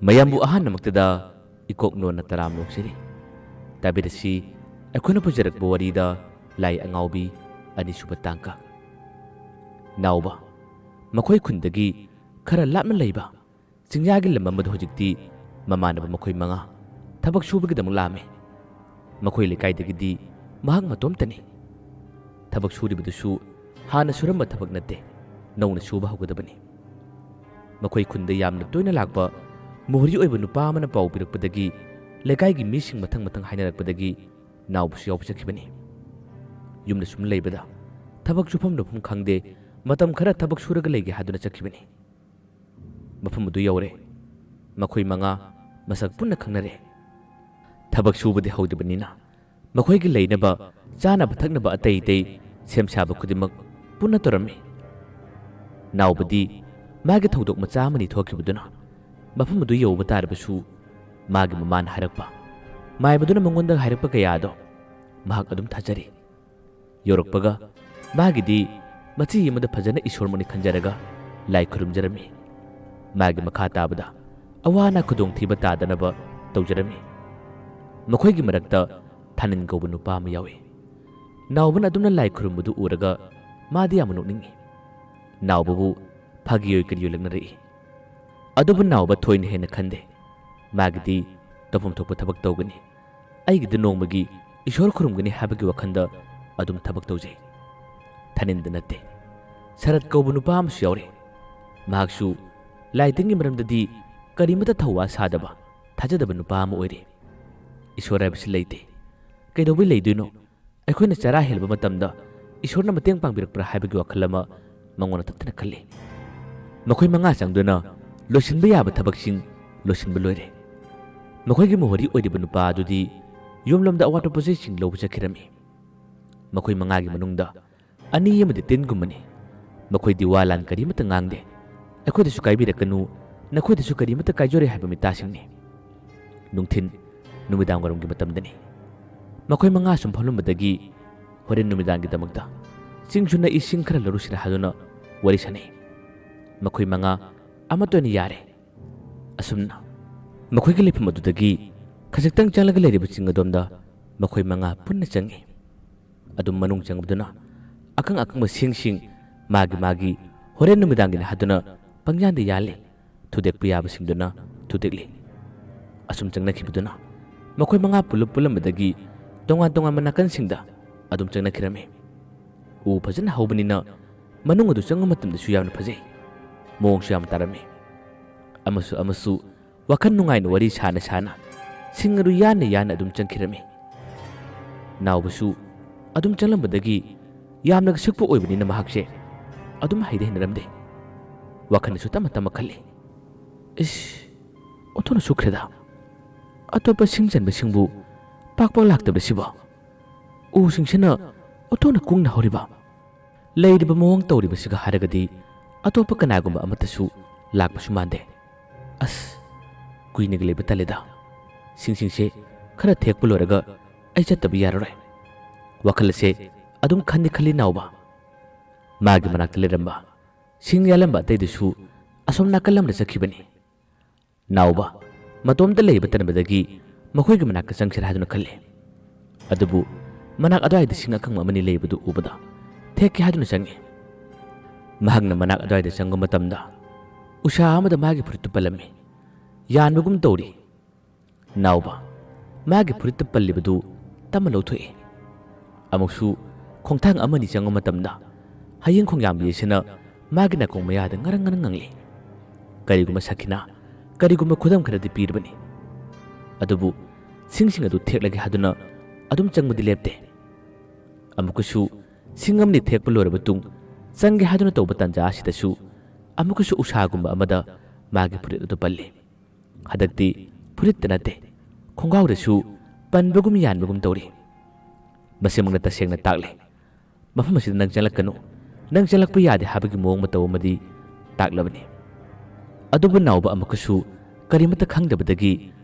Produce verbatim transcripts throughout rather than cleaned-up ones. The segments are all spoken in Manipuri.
ꯃꯌꯥꯝꯕꯨ ꯑꯍꯥꯟꯕꯃꯛꯇꯗ ꯏꯀꯣꯛ ꯅꯣꯟꯅ ꯇꯔꯥꯝ ꯅꯣꯛꯆꯔꯤ꯫ ꯇꯥꯕꯤꯔꯁꯤ ꯑꯩꯈꯣꯏꯅ ꯄꯨꯖꯔꯛꯄ ꯋꯥꯔꯤꯗ ꯂꯥꯏ ꯑꯉꯥꯎꯕꯤ ꯑꯅꯤꯁꯨꯕ ꯇꯥꯡꯀꯛ꯫ ꯅꯥꯎꯕ, ꯃꯈꯣꯏ ꯈꯨꯟꯗꯒꯤ ꯈꯔ ꯂꯥꯞꯅ ꯂꯩꯕ ꯆꯤꯡꯌꯥꯒꯤ ꯂꯝ ꯑꯃꯗ ꯍꯧꯖꯤꯛꯇꯤ ꯃꯃꯥꯟꯅꯕ ꯃꯈꯣꯏ ꯃꯉꯥ ꯊꯕꯛ ꯁꯨꯕꯒꯤꯗꯃꯛ ꯂꯥꯛꯑꯝꯃꯤ꯫ ꯃꯈꯣꯏ ꯂꯩꯀꯥꯏꯗꯒꯤꯗꯤ ꯃꯍꯥꯛ ꯃꯇꯣꯝꯇꯅꯤ꯫ ꯊꯕꯛ ꯁꯨꯔꯤꯕꯗꯨꯁꯨ ꯍꯥꯟꯅ ꯁꯨꯔꯝꯕ ꯊꯕꯛ ꯅꯠꯇꯦ, ꯅꯧꯅ ꯁꯨꯕ ꯍꯧꯒꯗꯕꯅꯤ꯫ ꯃꯈꯣꯏ ꯈꯨꯟꯗ ꯌꯥꯝꯅ ꯇꯣꯏꯅ ꯂꯥꯛꯄ ꯃꯣꯍꯣꯔꯤ ꯑꯣꯏꯕ ꯅꯨꯄꯥ ꯑꯃꯅ ꯄꯥꯎ ꯄꯤꯔꯛꯄꯗꯒꯤ ꯂꯩꯀꯥꯏꯒꯤ ꯃꯤꯁꯤꯡ ꯃꯊꯪ ꯃꯊꯪ ꯍꯥꯏꯅꯔꯛꯄꯗꯒꯤ ꯅꯥꯎꯕꯁꯨ ꯌꯥꯎꯕ ꯆꯠꯈꯤꯕꯅꯤ꯫ ꯌꯨꯝꯗ ꯁꯨꯝ ꯂꯩꯕꯗ ꯊꯕꯛ ꯁꯨꯐꯝ ꯅꯣꯝꯐꯝ ꯈꯪꯗꯦ, ꯃꯇꯝ ꯈꯔ ꯊꯕꯛ ꯁꯨꯔꯒ ꯂꯩꯒꯦ ꯍꯥꯏꯗꯨꯅ ꯆꯠꯈꯤꯕꯅꯤ꯫ ꯃꯐꯝ ꯑꯗꯨ ꯌꯧꯔꯦ꯫ ꯃꯈꯣꯏ ꯃꯉꯥ ꯃꯁꯛ ꯄꯨꯟꯅ ꯈꯪꯅꯔꯦ꯫ ꯊꯕꯛ ꯁꯨꯕꯗꯤ ꯍꯧꯗ꯭ꯔꯤꯕꯅꯤꯅ ꯃꯈꯣꯏꯒꯤ ꯂꯩꯅꯕ ꯆꯥꯅꯕ ꯊꯛꯅꯕ ꯑꯇꯩ ꯑꯇꯩ ꯁꯦꯝ ꯁꯥꯕ ꯈꯨꯗꯤꯡꯃꯛ ꯄꯨꯟꯅ ꯇꯧꯔꯝꯃꯤ꯫ ꯅꯥꯎꯕꯗꯤ ꯃꯥꯒꯤ ꯊꯧꯗꯣꯛ ꯃꯆꯥ ꯑꯃꯅꯤ ꯊꯣꯛꯈꯤꯕꯗꯨꯅ ꯃꯐꯝ ꯑꯗꯨ ꯌꯧꯕ ꯇꯥꯔꯕꯁꯨ ꯃꯥꯒꯤ ꯃꯃꯥꯅ ꯍꯥꯏꯔꯛꯄ, ꯃꯥꯏꯕꯗꯨꯅ ꯃꯉꯣꯟꯗ ꯍꯥꯏꯔꯛꯄ ꯀꯌꯥꯗꯣ ꯃꯍꯥꯛ ꯑꯗꯨꯝ ꯊꯥꯖꯔꯤ꯫ ꯌꯧꯔꯛꯄꯒ ꯃꯥꯒꯤꯗꯤ ꯃꯆꯤ ꯑꯃꯗ ꯐꯖꯅ ꯏꯁꯣꯔꯃꯛꯅꯤ ꯈꯟꯖꯔꯒ ꯂꯥꯏ ꯈꯨꯔꯨꯝꯖꯔꯝꯃꯤ꯫ ꯃꯥꯒꯤ ꯃꯈꯥ ꯇꯥꯕꯗ ꯑꯋꯥ ꯑꯅꯥ ꯈꯨꯗꯣꯡꯊꯤꯕ ꯇꯥꯗꯅꯕ ꯇꯧꯖꯔꯝꯃꯤ꯫ ꯃꯈꯣꯏꯒꯤ ꯃꯔꯛꯇ ꯊꯥꯅꯤꯟ ꯀꯧꯕ ꯅꯨꯄꯥ ꯑꯃ ꯌꯥꯎꯏ꯫ ꯅꯥꯎꯕꯅ ꯑꯗꯨꯝꯅ ꯂꯥꯏ ꯈꯨꯔꯨꯝꯕꯗꯨ ꯎꯔꯒ ꯃꯥꯗꯤ ꯌꯥꯝꯅ ꯅꯣꯛꯅꯤꯡꯏ꯫ ꯅꯥꯎꯕꯕꯨ ꯐꯥꯒꯤ ꯑꯣꯏ ꯀꯔꯤ ꯑꯣꯏ ꯂꯛꯅꯔꯛꯏ꯫ ꯑꯗꯨꯕꯨ ꯅꯥꯎꯕ ꯊꯣꯏꯅ ꯍꯦꯟꯅ ꯈꯟꯗꯦ꯫ ꯃꯥꯒꯤꯗꯤ ꯇꯧꯐꯝ ꯊꯣꯛꯄ ꯊꯕꯛ ꯇꯧꯒꯅꯤ꯫ ꯑꯩꯒꯤꯗꯤ ꯅꯣꯡꯃꯒꯤ ꯏꯁꯣꯔ ꯈꯨꯔꯨꯝꯒꯅꯤ ꯍꯥꯏꯕꯒꯤ ꯋꯥꯈꯜꯗ ꯑꯗꯨꯝ ꯊꯕꯛ ꯇꯧꯖꯩ꯫ ꯊꯥꯅꯤꯟꯗ ꯅꯠꯇꯦ, ꯁꯔꯠ ꯀꯧꯕ ꯅꯨꯄꯥ ꯑꯃꯁꯨ ꯌꯥꯎꯔꯤ꯫ ꯃꯍꯥꯛꯁꯨ ꯂꯥꯏ ꯇꯤꯟꯒꯤ ꯃꯔꯝꯗꯗꯤ ꯀꯔꯤꯃꯠꯇ ꯊꯧꯋꯥ ꯁꯥꯗꯕ, ꯊꯥꯖꯗꯕ ꯅꯨꯄꯥ ꯑꯃ ꯑꯣꯏꯔꯤ꯫ ꯏꯁꯣꯔ ꯍꯥꯏꯕꯁꯤ ꯂꯩꯇꯦ, ꯀꯩꯗꯧꯕꯩ ꯂꯩꯗꯣꯏꯅꯣ? ꯑꯩꯈꯣꯏꯅ ꯆꯔꯥ ꯍꯦꯜꯕ ꯃꯇꯝꯗ ꯏꯁꯣꯔꯅ ꯃꯇꯦꯡ ꯄꯥꯡꯕꯤꯔꯛꯄ꯭ꯔꯥ ꯍꯥꯏꯕꯒꯤ ꯋꯥꯈꯜ ꯑꯃ ꯃꯉꯣꯟꯗ ꯇꯠꯇꯅ ꯈꯜꯂꯤ꯫ ꯃꯈꯣꯏ ꯃꯉꯥ ꯆꯪꯗꯨꯅ ꯂꯣꯏꯁꯤꯟꯕ ꯌꯥꯕ ꯊꯕꯛꯁꯤꯡ ꯂꯣꯏꯁꯤꯟꯕ ꯂꯣꯏꯔꯦ꯫ ꯃꯈꯣꯏꯒꯤ ꯃꯣꯍꯣꯔꯤ ꯑꯣꯏꯔꯤꯕ ꯅꯨꯄꯥ ꯑꯗꯨꯗꯤ ꯌꯨꯝꯂꯣꯝꯗ ꯑꯋꯥꯠꯄ ꯄꯣꯠꯆꯩꯁꯤꯡ ꯂꯧꯕ ꯆꯠꯈꯤꯔꯝꯃꯤ꯫ ꯃꯈꯣꯏ ꯃꯉꯥꯒꯤ ꯃꯅꯨꯡꯗ ꯑꯅꯤ ꯑꯃꯗꯤ ꯇꯤꯟꯒꯨꯝꯕꯅꯤ꯫ ꯃꯈꯣꯏꯗꯤ ꯋꯥ ꯂꯥꯟ ꯀꯔꯤꯃꯠꯇ ꯉꯥꯡꯗꯦ꯫ "ꯑꯩꯈꯣꯏꯗꯁꯨ ꯀꯥꯏꯕꯤꯔꯛꯀꯅꯨ, ꯅꯈꯣꯏꯗꯁꯨ ꯀꯔꯤꯃꯠꯇ ꯀꯥꯏꯖꯔꯣꯏ" ꯍꯥꯏꯕ ꯃꯤꯇꯥꯁꯤꯡꯅꯤ꯫ ꯅꯨꯡꯊꯤꯟ, ꯅꯨꯃꯤꯗꯥꯡ ꯋꯥꯏꯔꯝꯒꯤ ꯃꯇꯝꯗꯅꯤ꯫ ꯃꯈꯣꯏ ꯃꯉꯥ ꯁꯨꯝ ꯐꯝꯂꯝꯕꯗꯒꯤ ꯍꯣꯔꯦꯟ ꯅꯨꯃꯤꯗꯥꯡꯒꯤꯗꯃꯛꯇ ꯆꯤꯡꯁꯨ ꯅꯛꯏ, ꯁꯤꯡ ꯈꯔ ꯂꯧꯔꯨꯁꯤꯔ ꯍꯥꯏꯗꯨꯅ ꯋꯥꯔꯤ ꯁꯥꯅꯩ꯫ ꯃꯈꯣꯏ ꯃꯉꯥ ꯑꯃꯠꯇ ꯑꯣꯏꯅ ꯌꯥꯔꯦ꯫ ꯑꯁꯨꯝꯅ ꯃꯈꯣꯏꯒꯤ ꯂꯩꯐꯝ ꯑꯗꯨꯗꯒꯤ ꯈꯖꯤꯛꯇꯪ ꯆꯪꯂꯒ ꯂꯩꯔꯤꯕ ꯆꯤꯡ ꯑꯗꯣꯝꯗ ꯃꯈꯣꯏ ꯃꯉꯥ ꯄꯨꯟꯅ ꯆꯪꯏ꯫ ꯑꯗꯨꯝ ꯃꯅꯨꯡ ꯆꯪꯕꯗꯨꯅ ꯑꯀꯪ ꯑꯀꯪꯕ ꯁꯤꯡꯁꯤꯡ ꯃꯥꯒꯤ ꯃꯥꯒꯤ ꯍꯣꯔꯦꯟ ꯅꯨꯃꯤꯗꯥꯡꯒꯤꯅꯤ ꯍꯥꯏꯗꯨꯅ ꯄꯪꯌꯥꯟꯗ ꯌꯥꯜꯂꯤ꯫ ꯊꯨꯗꯦꯛꯄ ꯌꯥꯕꯁꯤꯡꯗꯨꯅ ꯊꯨꯗꯦꯛꯂꯤ꯫ ꯑꯁꯨꯝ ꯆꯪꯅꯈꯤꯕꯗꯨꯅ ꯃꯈꯣꯏ ꯃꯉꯥ ꯄꯨꯂꯞ ꯄꯨꯜꯂꯝꯕꯗꯒꯤ ꯇꯣꯉꯥꯟ ꯇꯣꯉꯥꯟꯕ ꯅꯥꯀꯟꯁꯤꯡꯗ ꯑꯗꯨꯝ ꯆꯪꯅꯈꯤꯔꯝꯃꯤ꯫ ꯎ ꯐꯖꯅ ꯍꯧꯕꯅꯤꯅ ꯃꯅꯨꯡ ꯑꯗꯨ ꯆꯪꯕ ꯃꯇꯝꯗꯁꯨ ꯌꯥꯝꯅ ꯐꯖꯩ꯫ ꯃꯑꯣꯡꯁꯨ ꯌꯥꯝ ꯇꯥꯔꯝꯃꯤ꯫ ꯑꯃꯁꯨ ꯑꯃꯁꯨ ꯋꯥꯈꯜ ꯅꯨꯡꯉꯥꯏꯅ ꯋꯥꯔꯤ ꯁꯥꯅ ꯁꯥꯅ ꯁꯤꯡ ꯑꯗꯨ ꯌꯥꯟꯅ ꯌꯥꯟꯅ ꯑꯗꯨꯝ ꯆꯪꯈꯤꯔꯝꯃꯤ꯫ ꯅꯥꯎꯕꯁꯨ ꯑꯗꯨꯝ ꯆꯪꯂꯝꯕꯗꯒꯤ ꯌꯥꯝꯅ ꯁꯤꯛꯄ ꯑꯣꯏꯕꯅꯤꯅ ꯃꯍꯥꯛꯁꯦ ꯑꯗꯨꯝ ꯍꯩꯗꯤ ꯍꯩꯅꯔꯝꯗꯦ꯫ ꯋꯥꯈꯜꯗꯁꯨ ꯇꯞꯅ ꯇꯞꯅ ꯈꯜꯂꯤ, "ꯏꯁ, ꯑꯣꯟꯊꯣꯛꯅ ꯁꯨꯛꯈ꯭ꯔꯦꯗ꯫ ꯑꯇꯣꯞꯄ ꯁꯤꯡ ꯆꯟꯕꯁꯤꯡꯕꯨ ꯄꯥꯛ ꯄꯥꯛ ꯂꯥꯛꯇꯕ꯭ꯔꯥ ꯁꯤꯕꯣ? ꯎꯁꯤꯡꯁꯤꯅ ꯑꯣꯟꯊꯣꯛꯅ ꯀꯨꯡꯅ ꯍꯧꯔꯤꯕ꯫ ꯂꯩꯔꯤꯕ ꯃꯑꯣꯡ ꯇꯧꯔꯤꯕꯁꯤꯒ ꯍꯥꯏꯔꯒꯗꯤ ꯑꯇꯣꯞꯄ ꯀꯅꯥꯒꯨꯝꯕ ꯑꯃꯠꯇꯁꯨ ꯂꯥꯛꯄꯁꯨ ꯃꯥꯟꯗꯦ꯫ ꯑꯁ, ꯀꯨꯏꯅꯒ ꯂꯩꯕ ꯇꯜꯂꯦꯗ꯫ ꯁꯤꯡꯁꯤꯡꯁꯦ ꯈꯔ ꯊꯦꯛꯄ ꯂꯣꯏꯔꯒ ꯑꯩ ꯆꯠꯇꯕ ꯌꯥꯔꯔꯣꯏ"꯫ ꯋꯥꯈꯜ ꯑꯁꯦ ꯑꯗꯨꯝ ꯈꯟꯗꯤ ꯈꯜꯂꯤ ꯅꯥꯎꯕ꯫ ꯃꯥꯒꯤ ꯃꯅꯥꯛꯇ ꯂꯩꯔꯝꯕ ꯁꯤꯡ ꯌꯥꯜꯂꯝꯕ ꯑꯇꯩꯗꯨꯁꯨ ꯑꯁꯣꯝ ꯅꯥꯀꯜ ꯑꯃꯗ ꯆꯠꯈꯤꯕꯅꯤ꯫ ꯅꯥꯎꯕ ꯃꯇꯣꯝꯇ ꯂꯩꯕ ꯇꯟꯕꯗꯒꯤ ꯃꯈꯣꯏꯒꯤ ꯃꯅꯥꯛꯇ ꯆꯪꯁꯤꯔꯥ ꯍꯥꯏꯗꯨꯅ ꯈꯜꯂꯤ꯫ ꯑꯗꯨꯕꯨ ꯃꯅꯥꯛ ꯑꯗꯨꯋꯥꯏꯗ ꯁꯤꯡ ꯑꯀꯪꯕ ꯑꯃꯅꯤ ꯂꯩꯕꯗꯨ ꯎꯕꯗ ꯊꯦꯛꯀꯦ ꯍꯥꯏꯗꯨꯅ ꯆꯪꯉꯤ꯫ ꯃꯍꯥꯛꯅ ꯃꯅꯥꯛ ꯑꯗꯨꯋꯥꯏꯗ ꯆꯪꯕ ꯃꯇꯝꯗ ꯎꯁꯥ ꯑꯃꯗ ꯃꯥꯒꯤ ꯐꯨꯔꯤꯠꯇꯨ ꯄꯜꯂꯝꯃꯤ꯫ ꯌꯥꯟꯕꯒꯨꯝ ꯇꯧꯔꯤ꯫ ꯅꯥꯎꯕ ꯃꯥꯒꯤ ꯐꯨꯔꯤꯠꯇ ꯄꯜꯂꯤꯕꯗꯨ ꯇꯞꯅ ꯂꯧꯊꯣꯛꯏ꯫ ꯑꯃꯨꯛꯁꯨ ꯈꯣꯡꯊꯥꯡ ꯑꯃꯅꯤ ꯆꯪꯕ ꯃꯇꯝꯗ ꯍꯌꯤꯡ ꯈꯣꯡꯌꯥꯝꯕꯤ ꯑꯁꯤꯅ ꯃꯥꯒꯤ ꯅꯥꯀꯣꯡ ꯃꯌꯥꯗ ꯉꯔꯪ ꯉꯔꯪ ꯉꯪꯂꯤ꯫ ꯀꯔꯤꯒꯨꯝꯕ ꯁꯈꯤꯅꯥ, ꯀꯔꯤꯒꯨꯝꯕ ꯈꯨꯗꯝ ꯈꯔꯗꯤ ꯄꯤꯔꯕꯅꯤ꯫ ꯑꯗꯨꯕꯨ ꯁꯤꯡꯁꯤꯡ ꯑꯗꯨ ꯊꯦꯛꯂꯒꯦ ꯍꯥꯏꯗꯨꯅ ꯑꯗꯨꯝ ꯆꯪꯕꯗꯤ ꯂꯦꯞꯇꯦ꯫ ꯑꯃꯨꯛꯀꯁꯨ ꯁꯤꯡ ꯑꯃꯅꯤ ꯊꯦꯛꯄ ꯂꯣꯏꯔꯕ ꯇꯨꯡ ꯆꯪꯒꯦ ꯍꯥꯏꯗꯨꯅ ꯇꯧꯕ ꯇꯥꯟꯖꯥ ꯑꯁꯤꯗꯁꯨ ꯑꯃꯨꯛꯀꯁꯨ ꯎꯁꯥꯒꯨꯝꯕ ꯑꯃꯗ ꯃꯥꯒꯤ ꯐꯨꯔꯤꯠ ꯑꯗꯨ ꯄꯜꯂꯤ꯫ ꯍꯟꯗꯛꯇꯤ ꯐꯨꯔꯤꯠꯇ ꯅꯠꯇꯦ, ꯈꯣꯡꯒ꯭ꯔꯥꯎꯗꯁꯨ ꯄꯟꯕꯒꯨꯝ ꯌꯥꯟꯕꯒꯨꯝ ꯇꯧꯔꯤ꯫ ꯃꯁꯤꯃꯛꯅ ꯇꯁꯦꯡꯅ ꯇꯥꯛꯂꯤ, ꯃꯐꯝ ꯑꯁꯤꯗ ꯅꯪ ꯆꯪꯂꯛꯀꯅꯨ, ꯅꯪ ꯆꯪꯂꯛꯄ ꯌꯥꯗꯦ ꯍꯥꯏꯕꯒꯤ ꯃꯑꯣꯡ ꯃꯇꯧ ꯑꯃꯗꯤ ꯇꯥꯛꯂꯕꯅꯤ꯫ ꯑꯗꯨꯕꯨ ꯅꯥꯎꯕ ꯑꯃꯨꯛꯀꯁꯨ ꯀꯔꯤꯃꯠꯇ ꯈꯪꯗꯕꯗꯒꯤ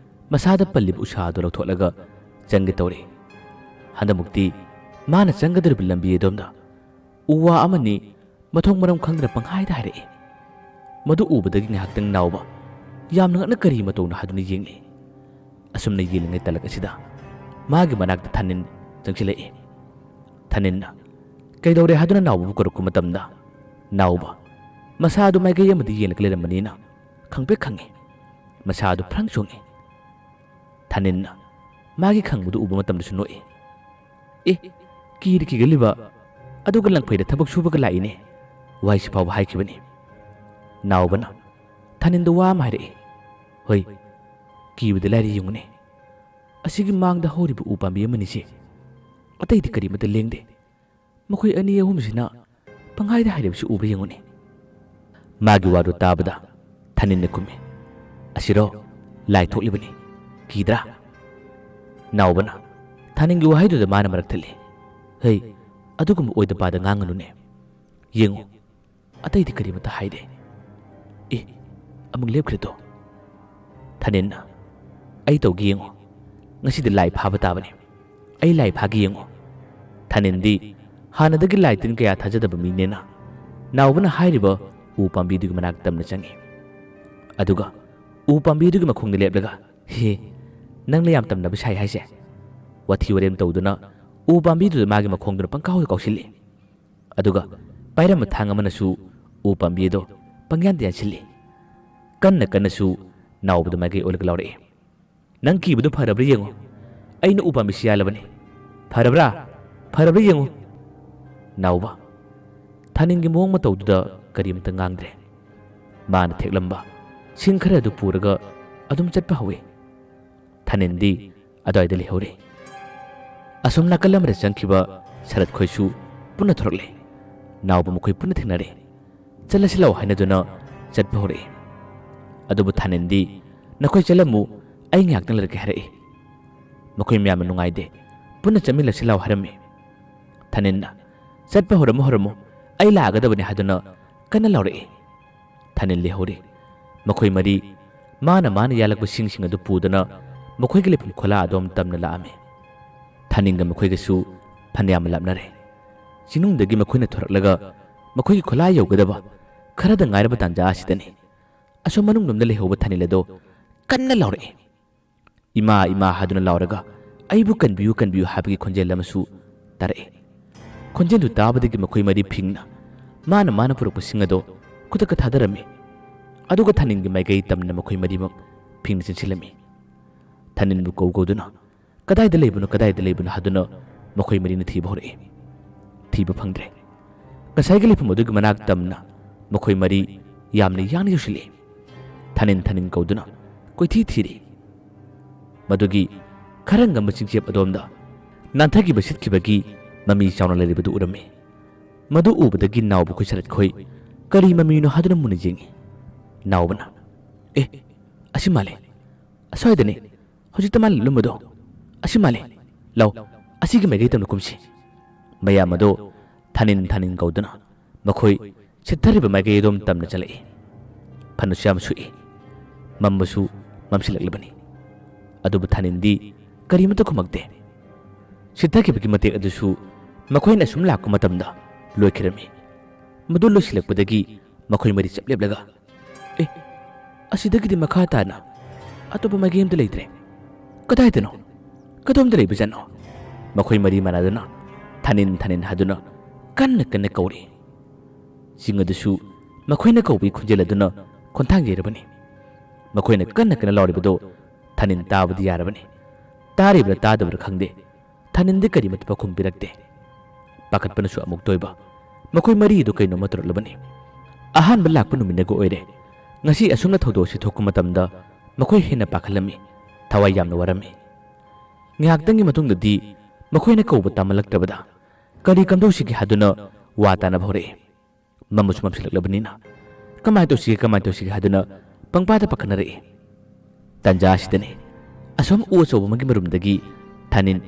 ꯃꯁꯥꯗ ꯄꯜꯂꯤꯕ ꯎꯁꯥ ꯑꯗꯨ ꯂꯧꯊꯣꯛꯂꯒ ꯆꯪꯒꯦ ꯇꯧꯔꯤ꯫ ꯍꯟꯗꯛꯃꯨꯛꯇꯤ ꯃꯥꯅ ꯆꯪꯒꯗꯧꯔꯤꯕ ꯂꯝꯕꯤ ꯑꯗꯣꯝꯗ ꯎ ꯋꯥ ꯑꯃꯅꯤ ꯃꯊꯣꯡ ꯃꯔꯝ ꯈꯪꯗꯅ ꯄꯪꯍꯥꯏꯗ ꯍꯥꯏꯔꯛꯏ꯫ ꯃꯗꯨ ꯎꯕꯗꯒꯤ ꯉꯥꯏꯍꯥꯛꯇꯪ ꯅꯥꯎꯕ ꯌꯥꯝꯅ ꯉꯛꯅ ꯀꯔꯤ ꯃꯇꯧꯅꯣ ꯍꯥꯏꯗꯨꯅ ꯌꯦꯡꯂꯤ꯫ ꯑꯁꯨꯝꯅ ꯌꯦꯡꯂꯤꯉꯩ ꯇꯥꯂꯛ ꯑꯁꯤꯗ ꯃꯥꯒꯤ ꯃꯅꯥꯛꯇ ꯊꯥꯅꯤꯟ ꯆꯪꯁꯤꯜꯂꯛꯏ꯫ ꯊꯥꯅꯤꯟꯅ ꯀꯩꯗꯧꯔꯦ ꯍꯥꯏꯗꯨꯅ ꯅꯥꯎꯕꯕꯨ ꯀꯧꯔꯛꯄ ꯃꯇꯝꯗ ꯅꯥꯎꯕ ꯃꯁꯥ ꯑꯗꯨ ꯃꯥꯏꯀꯩ ꯑꯃꯗ ꯌꯦꯡꯂꯒ ꯂꯩꯔꯝꯕꯅꯤꯅ ꯈꯪꯄ꯭ꯔꯦꯛ ꯈꯪꯉꯤ꯫ ꯃꯁꯥ ꯑꯗꯨ ꯐ꯭ꯔꯪ ꯆꯣꯡꯉꯤ꯫ ꯊꯥꯅꯤꯟꯅ ꯃꯥꯒꯤ ꯈꯪꯕꯗꯨ ꯎꯕ ꯃꯇꯝꯗꯁꯨ ꯅꯣꯛꯏ꯫ "ꯑꯦ, ꯀꯤꯔꯤ ꯀꯤꯒꯜꯂꯤꯕ? ꯑꯗꯨꯒ ꯂꯪꯐꯩꯗ ꯊꯕꯛ ꯁꯨꯕꯒ ꯂꯥꯛꯏꯅꯦ꯫ ꯋꯥꯍꯩꯁꯤ ꯐꯥꯎꯕ ꯍꯥꯏꯈꯤꯕꯅꯤ꯫" ꯅꯥꯎꯕꯅ ꯊꯥꯅꯤꯟꯗ ꯋꯥ ꯑꯃ ꯍꯥꯏꯔꯛꯏ꯫ "ꯍꯣꯏ, ꯀꯤꯕꯗ ꯂꯥꯏꯔꯤ꯫ ꯌꯦꯡꯉꯨꯅꯦ, ꯑꯁꯤꯒꯤ ꯃꯥꯡꯗ ꯍꯧꯔꯤꯕ ꯎ ꯄꯥꯝꯕꯤ ꯑꯃꯅꯤꯁꯦ꯫ ꯑꯇꯩꯗꯤ ꯀꯔꯤꯃꯠꯇ ꯂꯦꯡꯗꯦ꯫ ꯃꯈꯣꯏ ꯑꯅꯤ ꯑꯍꯨꯝꯁꯤꯅ ꯄꯪꯍꯥꯏꯗ ꯍꯥꯏꯔꯤꯕꯁꯤ ꯎꯕ꯭ꯔꯥ ꯌꯦꯡꯉꯨꯅꯦ꯫" ꯃꯥꯒꯤ ꯋꯥꯗꯨ ꯇꯥꯕꯗ ꯊꯥꯅꯤꯟꯅ ꯈꯨꯝꯃꯤ꯫ "ꯑꯁꯤꯔꯣ? ꯂꯥꯏ ꯊꯣꯛꯂꯤꯕꯅꯤ꯫ ꯀꯤꯗ꯭ꯔꯥ?" ꯅꯥꯎꯕꯅ ꯊꯥꯅꯤꯟꯒꯤ ꯋꯥꯍꯩꯗꯨꯗ ꯃꯥꯅ ꯃꯔꯛ ꯊꯠꯂꯤ꯫ "ꯍꯩ, ꯑꯗꯨꯒꯨꯝꯕ ꯑꯣꯏꯗ ꯄꯥꯗ ꯉꯥꯡꯒꯅꯨꯅꯦ꯫ ꯌꯦꯡꯉꯨ, ꯑꯇꯩꯗꯤ ꯀꯔꯤꯃꯠꯇ ꯍꯥꯏꯗꯦ꯫ ꯑꯦ, ꯑꯃꯨꯛ ꯂꯦꯞꯈ꯭ꯔꯦꯗꯣ꯫" ꯊꯥꯅꯤꯟꯅ, "ꯑꯩ ꯇꯧꯒꯦ ꯌꯦꯡꯉꯨ꯫ ꯉꯁꯤꯗꯤ ꯂꯥꯏ ꯐꯥꯕ ꯇꯥꯕꯅꯤ꯫ ꯑꯩ ꯂꯥꯏ ꯐꯥꯒꯦ ꯌꯦꯡꯉꯨ꯫" ꯊꯥꯅꯤꯟꯗꯤ ꯍꯥꯟꯅꯗꯒꯤ ꯂꯥꯏ ꯇꯤꯟ ꯀꯌꯥ ꯊꯥꯖꯗꯕ ꯃꯤꯅꯦꯅ ꯅꯥꯎꯕꯅ ꯍꯥꯏꯔꯤꯕ ꯎ ꯄꯥꯝꯕꯤꯗꯨꯒꯤ ꯃꯅꯥꯛ ꯇꯝꯅ ꯆꯪꯉꯤ꯫ ꯑꯗꯨꯒ ꯎ ꯄꯥꯝꯕꯤꯗꯨꯒꯤ ꯃꯈꯣꯡꯗ ꯂꯦꯞꯂꯒ, "ꯍꯦ, ꯅꯪꯅ ꯌꯥꯝ ꯇꯝꯅꯕ ꯁꯥꯏ ꯍꯥꯏꯁꯦ? ꯋꯥꯊꯤ ꯋꯥꯔꯦꯝ ꯇꯧꯗꯨꯅ ꯎ ꯄꯥꯝꯕꯤꯗꯨꯗ ꯃꯥꯒꯤ ꯃꯈꯣꯡꯗꯨꯅ ꯄꯪꯀꯥꯎꯗ ꯀꯥꯎꯁꯤꯜꯂꯤ꯫ ꯑꯗꯨꯒ ꯄꯥꯏꯔꯝꯕ ꯊꯥꯡ ꯑꯃꯅꯁꯨ ꯎ ꯄꯥꯝꯕꯤ ꯑꯗꯨ ꯄꯪꯌꯥꯟꯗ ꯌꯥꯟꯁꯤꯜꯂꯤ꯫ ꯀꯟꯅ ꯀꯟꯅꯁꯨ ꯅꯥꯎꯕꯗ ꯃꯥꯏꯀꯩ ꯑꯣꯜꯂꯒ ꯂꯥꯎꯔꯛꯏ꯫ "ꯅꯪ ꯀꯤꯕꯗꯨ ꯐꯔꯕ꯭ꯔꯥ ꯌꯦꯡꯉꯨ꯫ ꯑꯩꯅ ꯎ ꯄꯥꯝꯕꯤꯁꯤ ꯌꯥꯜꯂꯕꯅꯤ꯫ ꯐꯔꯕ꯭ꯔꯥ? ꯐꯔꯕ꯭ꯔꯥ ꯌꯦꯡꯉꯨ꯫" ꯅꯥꯎꯕ ꯊꯥꯅꯤꯟꯒꯤ ꯃꯑꯣꯡ ꯃꯇꯧꯗꯨꯗ ꯀꯔꯤꯝꯇ ꯉꯥꯡꯗ꯭ꯔꯦ꯫ ꯃꯥꯅ ꯊꯦꯛꯂꯝꯕ ꯁꯤꯡ ꯈꯔ ꯑꯗꯨ ꯄꯨꯔꯒ ꯑꯗꯨꯝ ꯆꯠꯄ ꯍꯧꯏ꯫ ꯊꯥꯅꯤꯟꯗꯤ ꯑꯗꯨꯋꯥꯏꯗ ꯂꯩꯍꯧꯔꯦ꯫ ꯑꯁꯣꯝ ꯅꯥꯀꯜ ꯑꯃꯗ ꯆꯪꯈꯤꯕ ꯁꯔꯠ ꯈꯣꯏꯁꯨ ꯄꯨꯟꯅ ꯊꯣꯔꯛꯂꯦ꯫ ꯅꯥꯎꯕ ꯃꯈꯣꯏ ꯄꯨꯟꯅ ꯊꯦꯡꯅꯔꯦ꯫ "ꯆꯠꯂꯁꯤ ꯂꯥꯎ" ꯍꯥꯏꯅꯗꯨꯅ ꯆꯠꯄ ꯍꯧꯔꯛꯏ꯫ ꯑꯗꯨꯕꯨ ꯊꯥꯅꯤꯟꯗꯤ, "ꯅꯈꯣꯏ ꯆꯠꯂꯝꯃꯨ, ꯑꯩ ꯉꯥꯏꯍꯥꯛꯇꯪ ꯂꯩꯔꯛꯀꯦ" ꯍꯥꯏꯔꯛꯏ꯫ ꯃꯈꯣꯏ ꯃꯌꯥꯝꯅ ꯅꯨꯡꯉꯥꯏꯗꯦ, "ꯄꯨꯟꯅ ꯆꯠꯃꯤꯟꯅꯁꯤ ꯂꯥꯎ" ꯍꯥꯏꯔꯝꯃꯤ꯫ ꯊꯥꯅꯤꯟꯅ, "ꯆꯠꯄ ꯍꯧꯔꯝꯃꯨ, ꯍꯧꯔꯝꯃꯨ, ꯑꯩ ꯂꯥꯛꯑꯒꯗꯕꯅꯤ" ꯍꯥꯏꯗꯨꯅ ꯀꯟꯅ ꯂꯥꯎꯔꯛꯏ꯫ ꯊꯥꯅꯤꯟ ꯂꯩꯍꯧꯔꯤ꯫ ꯃꯈꯣꯏ ꯃꯔꯤ ꯃꯥꯅ ꯃꯥꯅ ꯌꯥꯜꯂꯛꯄ ꯁꯤꯡꯁꯤꯡ ꯑꯗꯨ ꯄꯨꯗꯨꯅ ꯃꯈꯣꯏꯒꯤ ꯂꯩꯐꯝ ꯈꯣꯂꯥ ꯑꯗꯣꯝ ꯇꯝꯅ ꯂꯥꯛꯑꯝꯃꯤ꯫ ꯊꯥꯅꯤꯟꯒ ꯃꯈꯣꯏꯒꯁꯨ ꯐꯅꯌꯥꯝ ꯂꯥꯞꯅꯔꯦ꯫ ꯆꯤꯡꯅꯨꯡꯗꯒꯤ ꯃꯈꯣꯏꯅ ꯊꯣꯔꯛꯂꯒ ꯃꯈꯣꯏꯒꯤ ꯈꯣꯂꯥ ꯌꯧꯒꯗꯕ ꯈꯔꯗ ꯉꯥꯏꯔꯕ ꯇꯥꯟꯖꯥ ꯑꯁꯤꯗꯅꯤ ꯑꯁꯣꯝ ꯃꯅꯨꯡꯂꯣꯝꯗ ꯂꯩꯍꯧꯕ ꯊꯥꯅꯤꯜ ꯑꯗꯣ ꯀꯟꯅ ꯂꯥꯎꯔꯛꯏ꯫ "ꯏꯃꯥ, ꯏꯃꯥ" ꯍꯥꯏꯗꯨꯅ ꯂꯥꯎꯔꯒ "ꯑꯩꯕꯨ ꯀꯟꯕꯤꯌꯨ, ꯀꯟꯕꯤꯌꯨ" ꯍꯥꯏꯕꯒꯤ ꯈꯣꯟꯖꯦꯜ ꯑꯃꯁꯨ ꯇꯥꯔꯛꯏ꯫ ꯈꯣꯟꯖꯦꯜꯗꯨ ꯇꯥꯕꯗꯒꯤ ꯃꯈꯣꯏ ꯃꯔꯤ ꯐꯤꯡꯅ ꯃꯥꯅ ꯃꯥꯅ ꯄꯨꯔꯛꯄꯁꯤꯡ ꯑꯗꯣ ꯈꯨꯗꯛꯇ ꯊꯥꯗꯔꯝꯃꯤ꯫ ꯑꯗꯨꯒ ꯊꯥꯅꯤꯜꯒꯤ ꯃꯥꯏꯀꯩ ꯇꯝꯅ ꯃꯈꯣꯏ ꯃꯔꯤꯃꯛ ꯐꯤꯡꯅ ꯆꯦꯟꯁꯤꯜꯂꯝꯃꯤ꯫ ꯊꯥꯅꯤꯜꯕꯨ ꯀꯧ ꯀꯧꯗꯨꯅ "ꯀꯗꯥꯏꯗ ꯂꯩꯕꯅꯣ, ꯀꯗꯥꯏꯗ ꯂꯩꯕꯅꯣ?" ꯍꯥꯏꯗꯨꯅ ꯃꯈꯣꯏ ꯃꯔꯤꯅ ꯊꯤꯕ ꯍꯧꯔꯛꯏ꯫ ꯊꯤꯕ ꯐꯪꯗ꯭ꯔꯦ꯫ ꯉꯁꯥꯏꯒꯤ ꯂꯩꯐꯝ ꯑꯗꯨꯒꯤ ꯃꯅꯥꯛ ꯇꯝꯅ ꯃꯈꯣꯏ ꯃꯔꯤ ꯌꯥꯝꯅ ꯌꯥꯡꯅ ꯌꯧꯁꯤꯜꯂꯛꯏ꯫ ꯊꯥꯅꯤꯜ ꯊꯥꯅꯤꯜ ꯀꯧꯗꯨꯅ ꯀꯣꯏꯊꯤ ꯊꯤꯔꯤ꯫ ꯃꯗꯨꯒꯤ ꯈꯔ ꯉꯝꯕ ꯆꯤꯡꯆꯦꯞ ꯑꯗꯣꯝꯗ ꯅꯥꯟꯊꯈꯤꯕ ꯁꯤꯠꯈꯤꯕꯒꯤ ꯃꯃꯤ ꯆꯥꯎꯅ ꯂꯩꯔꯤꯕꯗꯨ ꯎꯔꯝꯃꯤ꯫ ꯃꯗꯨ ꯎꯕꯗꯒꯤ ꯅꯥꯎꯕ ꯈꯣꯏ ꯁꯔꯠ ꯈꯣꯏ ꯀꯔꯤ ꯃꯃꯤꯅꯣ ꯍꯥꯏꯗꯨꯅ ꯃꯨꯟꯅ ꯌꯦꯡꯉꯤ꯫ ꯅꯥꯎꯕꯅ, "ꯑꯦ, ꯑꯁꯤ ꯃꯥꯜꯂꯦ꯫ ꯑꯁ꯭ꯋꯥꯏꯗꯅꯦ꯫ ꯍꯧꯖꯤꯛꯇ ꯃꯥ ꯂꯨꯝꯕꯗꯣ꯫ ꯑꯁꯤ ꯃꯥꯜꯂꯦ꯫ ꯂꯥꯎ, ꯑꯁꯤꯒꯤ ꯃꯥꯏꯀꯩ ꯇꯝꯅ ꯀꯨꯝꯁꯤ꯫" ꯃꯌꯥꯝ ꯑꯗꯣ ꯊꯥꯅꯤꯜ ꯊꯥꯅꯤꯜ ꯀꯧꯗꯨꯅ ꯃꯈꯣꯏ ꯁꯤꯠꯊꯔꯤꯕ ꯃꯥꯏꯀꯩ ꯑꯗꯣꯝ ꯇꯝꯅ ꯆꯠꯂꯛꯏ꯫ ꯐꯅꯁꯨ ꯌꯥꯝ ꯁꯨꯛꯏ꯫ ꯃꯝꯕꯁꯨ ꯃꯝꯁꯤꯜꯂꯛꯂꯕꯅꯤ꯫ ꯑꯗꯨꯕꯨ ꯊꯥꯅꯤꯜꯗꯤ ꯀꯔꯤꯃꯠꯇ ꯈꯨꯝꯃꯛꯇꯦ꯫ ꯁꯤꯠꯊꯈꯤꯕꯒꯤ ꯃꯇꯦꯛ ꯑꯗꯨꯁꯨ ꯃꯈꯣꯏꯅ ꯑꯁꯨꯝ ꯂꯥꯛꯄ ꯃꯇꯝꯗ ꯂꯣꯏꯈꯤꯔꯝꯃꯤ꯫ ꯃꯗꯨ ꯂꯣꯏꯁꯤꯜꯂꯛꯄꯗꯒꯤ ꯃꯈꯣꯏ ꯃꯔꯤ ꯆꯞ ꯂꯦꯞꯂꯒ, "ꯑꯦ, ꯑꯁꯤꯗꯒꯤꯗꯤ ꯃꯈꯥ ꯇꯥꯅ ꯑꯇꯣꯞꯄ ꯃꯥꯏꯀꯩ ꯑꯃꯇ ꯂꯩꯇ꯭ꯔꯦ꯫ ꯀꯗꯥꯏꯗꯅꯣ? ꯀꯗꯣꯝꯗ ꯂꯩꯕꯖꯥꯠꯅꯣ?" ꯃꯈꯣꯏ ꯃꯔꯤ ꯃꯥꯟꯅꯗꯨꯅ "ꯊꯥꯅꯤꯜ, ꯊꯥꯅꯤꯜ" ꯍꯥꯏꯗꯨꯅ ꯀꯟꯅ ꯀꯟꯅ ꯀꯧꯔꯤ꯫ ꯆꯤꯡ ꯑꯗꯨꯁꯨ ꯃꯈꯣꯏꯅ ꯀꯧꯕꯒꯤ ꯈꯣꯟꯖꯦꯜ ꯑꯗꯨꯅ ꯈꯣꯟꯊꯥꯡ ꯌꯩꯔꯕꯅꯤ꯫ ꯃꯈꯣꯏꯅ ꯀꯟꯅ ꯀꯟꯅ ꯂꯥꯎꯔꯤꯕꯗꯨ ꯊꯥꯅꯤꯜ ꯇꯥꯕꯗꯤ ꯌꯥꯔꯕꯅꯤ꯫ ꯇꯥꯔꯤꯕ꯭ꯔꯥ ꯇꯥꯗꯕ꯭ꯔꯥ ꯈꯪꯗꯦ꯫ ꯊꯥꯅꯤꯜꯗꯤ ꯀꯔꯤꯃꯠꯇ ꯄꯥꯎꯈꯨꯝ ꯄꯤꯔꯛꯇꯦ꯫ ꯄꯥꯈꯠꯄꯅꯁꯨ ꯑꯃꯨꯛ ꯇꯣꯏꯕ꯫ ꯃꯈꯣꯏ ꯃꯔꯤ ꯑꯗꯨ ꯀꯩꯅꯣꯝꯃ ꯇꯧꯔꯛꯂꯕꯅꯤ꯫ ꯑꯍꯥꯟꯕ ꯂꯥꯛꯄ ꯅꯨꯃꯤꯠꯅꯒ ꯑꯣꯏꯔꯦ꯫ ꯉꯁꯤ ꯑꯁꯨꯝꯅ ꯊꯧꯗꯣꯛ ꯑꯁꯤ ꯊꯣꯛꯄ ꯃꯇꯝꯗ ꯃꯈꯣꯏ ꯍꯦꯟꯅ ꯄꯥꯈꯠꯂꯝꯃꯤ, ꯊꯋꯥꯏ ꯌꯥꯝꯅ ꯋꯥꯔꯝꯃꯤ꯫ ꯉꯥꯏꯍꯥꯛꯇꯪꯒꯤ ꯃꯇꯨꯡꯗꯗꯤ ꯃꯈꯣꯏꯅ ꯀꯧꯕ ꯇꯥꯃꯜꯂꯛꯇ꯭ꯔꯕꯗ ꯀꯔꯤ ꯀꯝꯗꯧꯁꯤꯒꯦ ꯍꯥꯏꯗꯨꯅ ꯋꯥ ꯇꯥꯅꯕ ꯍꯧꯔꯛꯏ꯫ ꯃꯝꯕꯁꯨ ꯃꯝꯁꯤꯜꯂꯛꯂꯕꯅꯤꯅ ꯀꯃꯥꯏꯅ ꯇꯧꯁꯤꯒꯦ, ꯀꯃꯥꯏꯅ ꯇꯧꯁꯤꯒꯦ ꯍꯥꯏꯗꯨꯅ ꯄꯪꯄꯥꯗ ꯄꯥꯈꯠꯅꯔꯛꯏ꯫ ꯇꯥꯟꯖꯥ ꯑꯁꯤꯗꯅꯤ ꯑꯁꯣꯝ ꯎ ꯑꯆꯧꯕ ꯑꯃꯒꯤ ꯃꯔꯨꯝꯗꯒꯤ ꯊꯥꯅꯤꯜ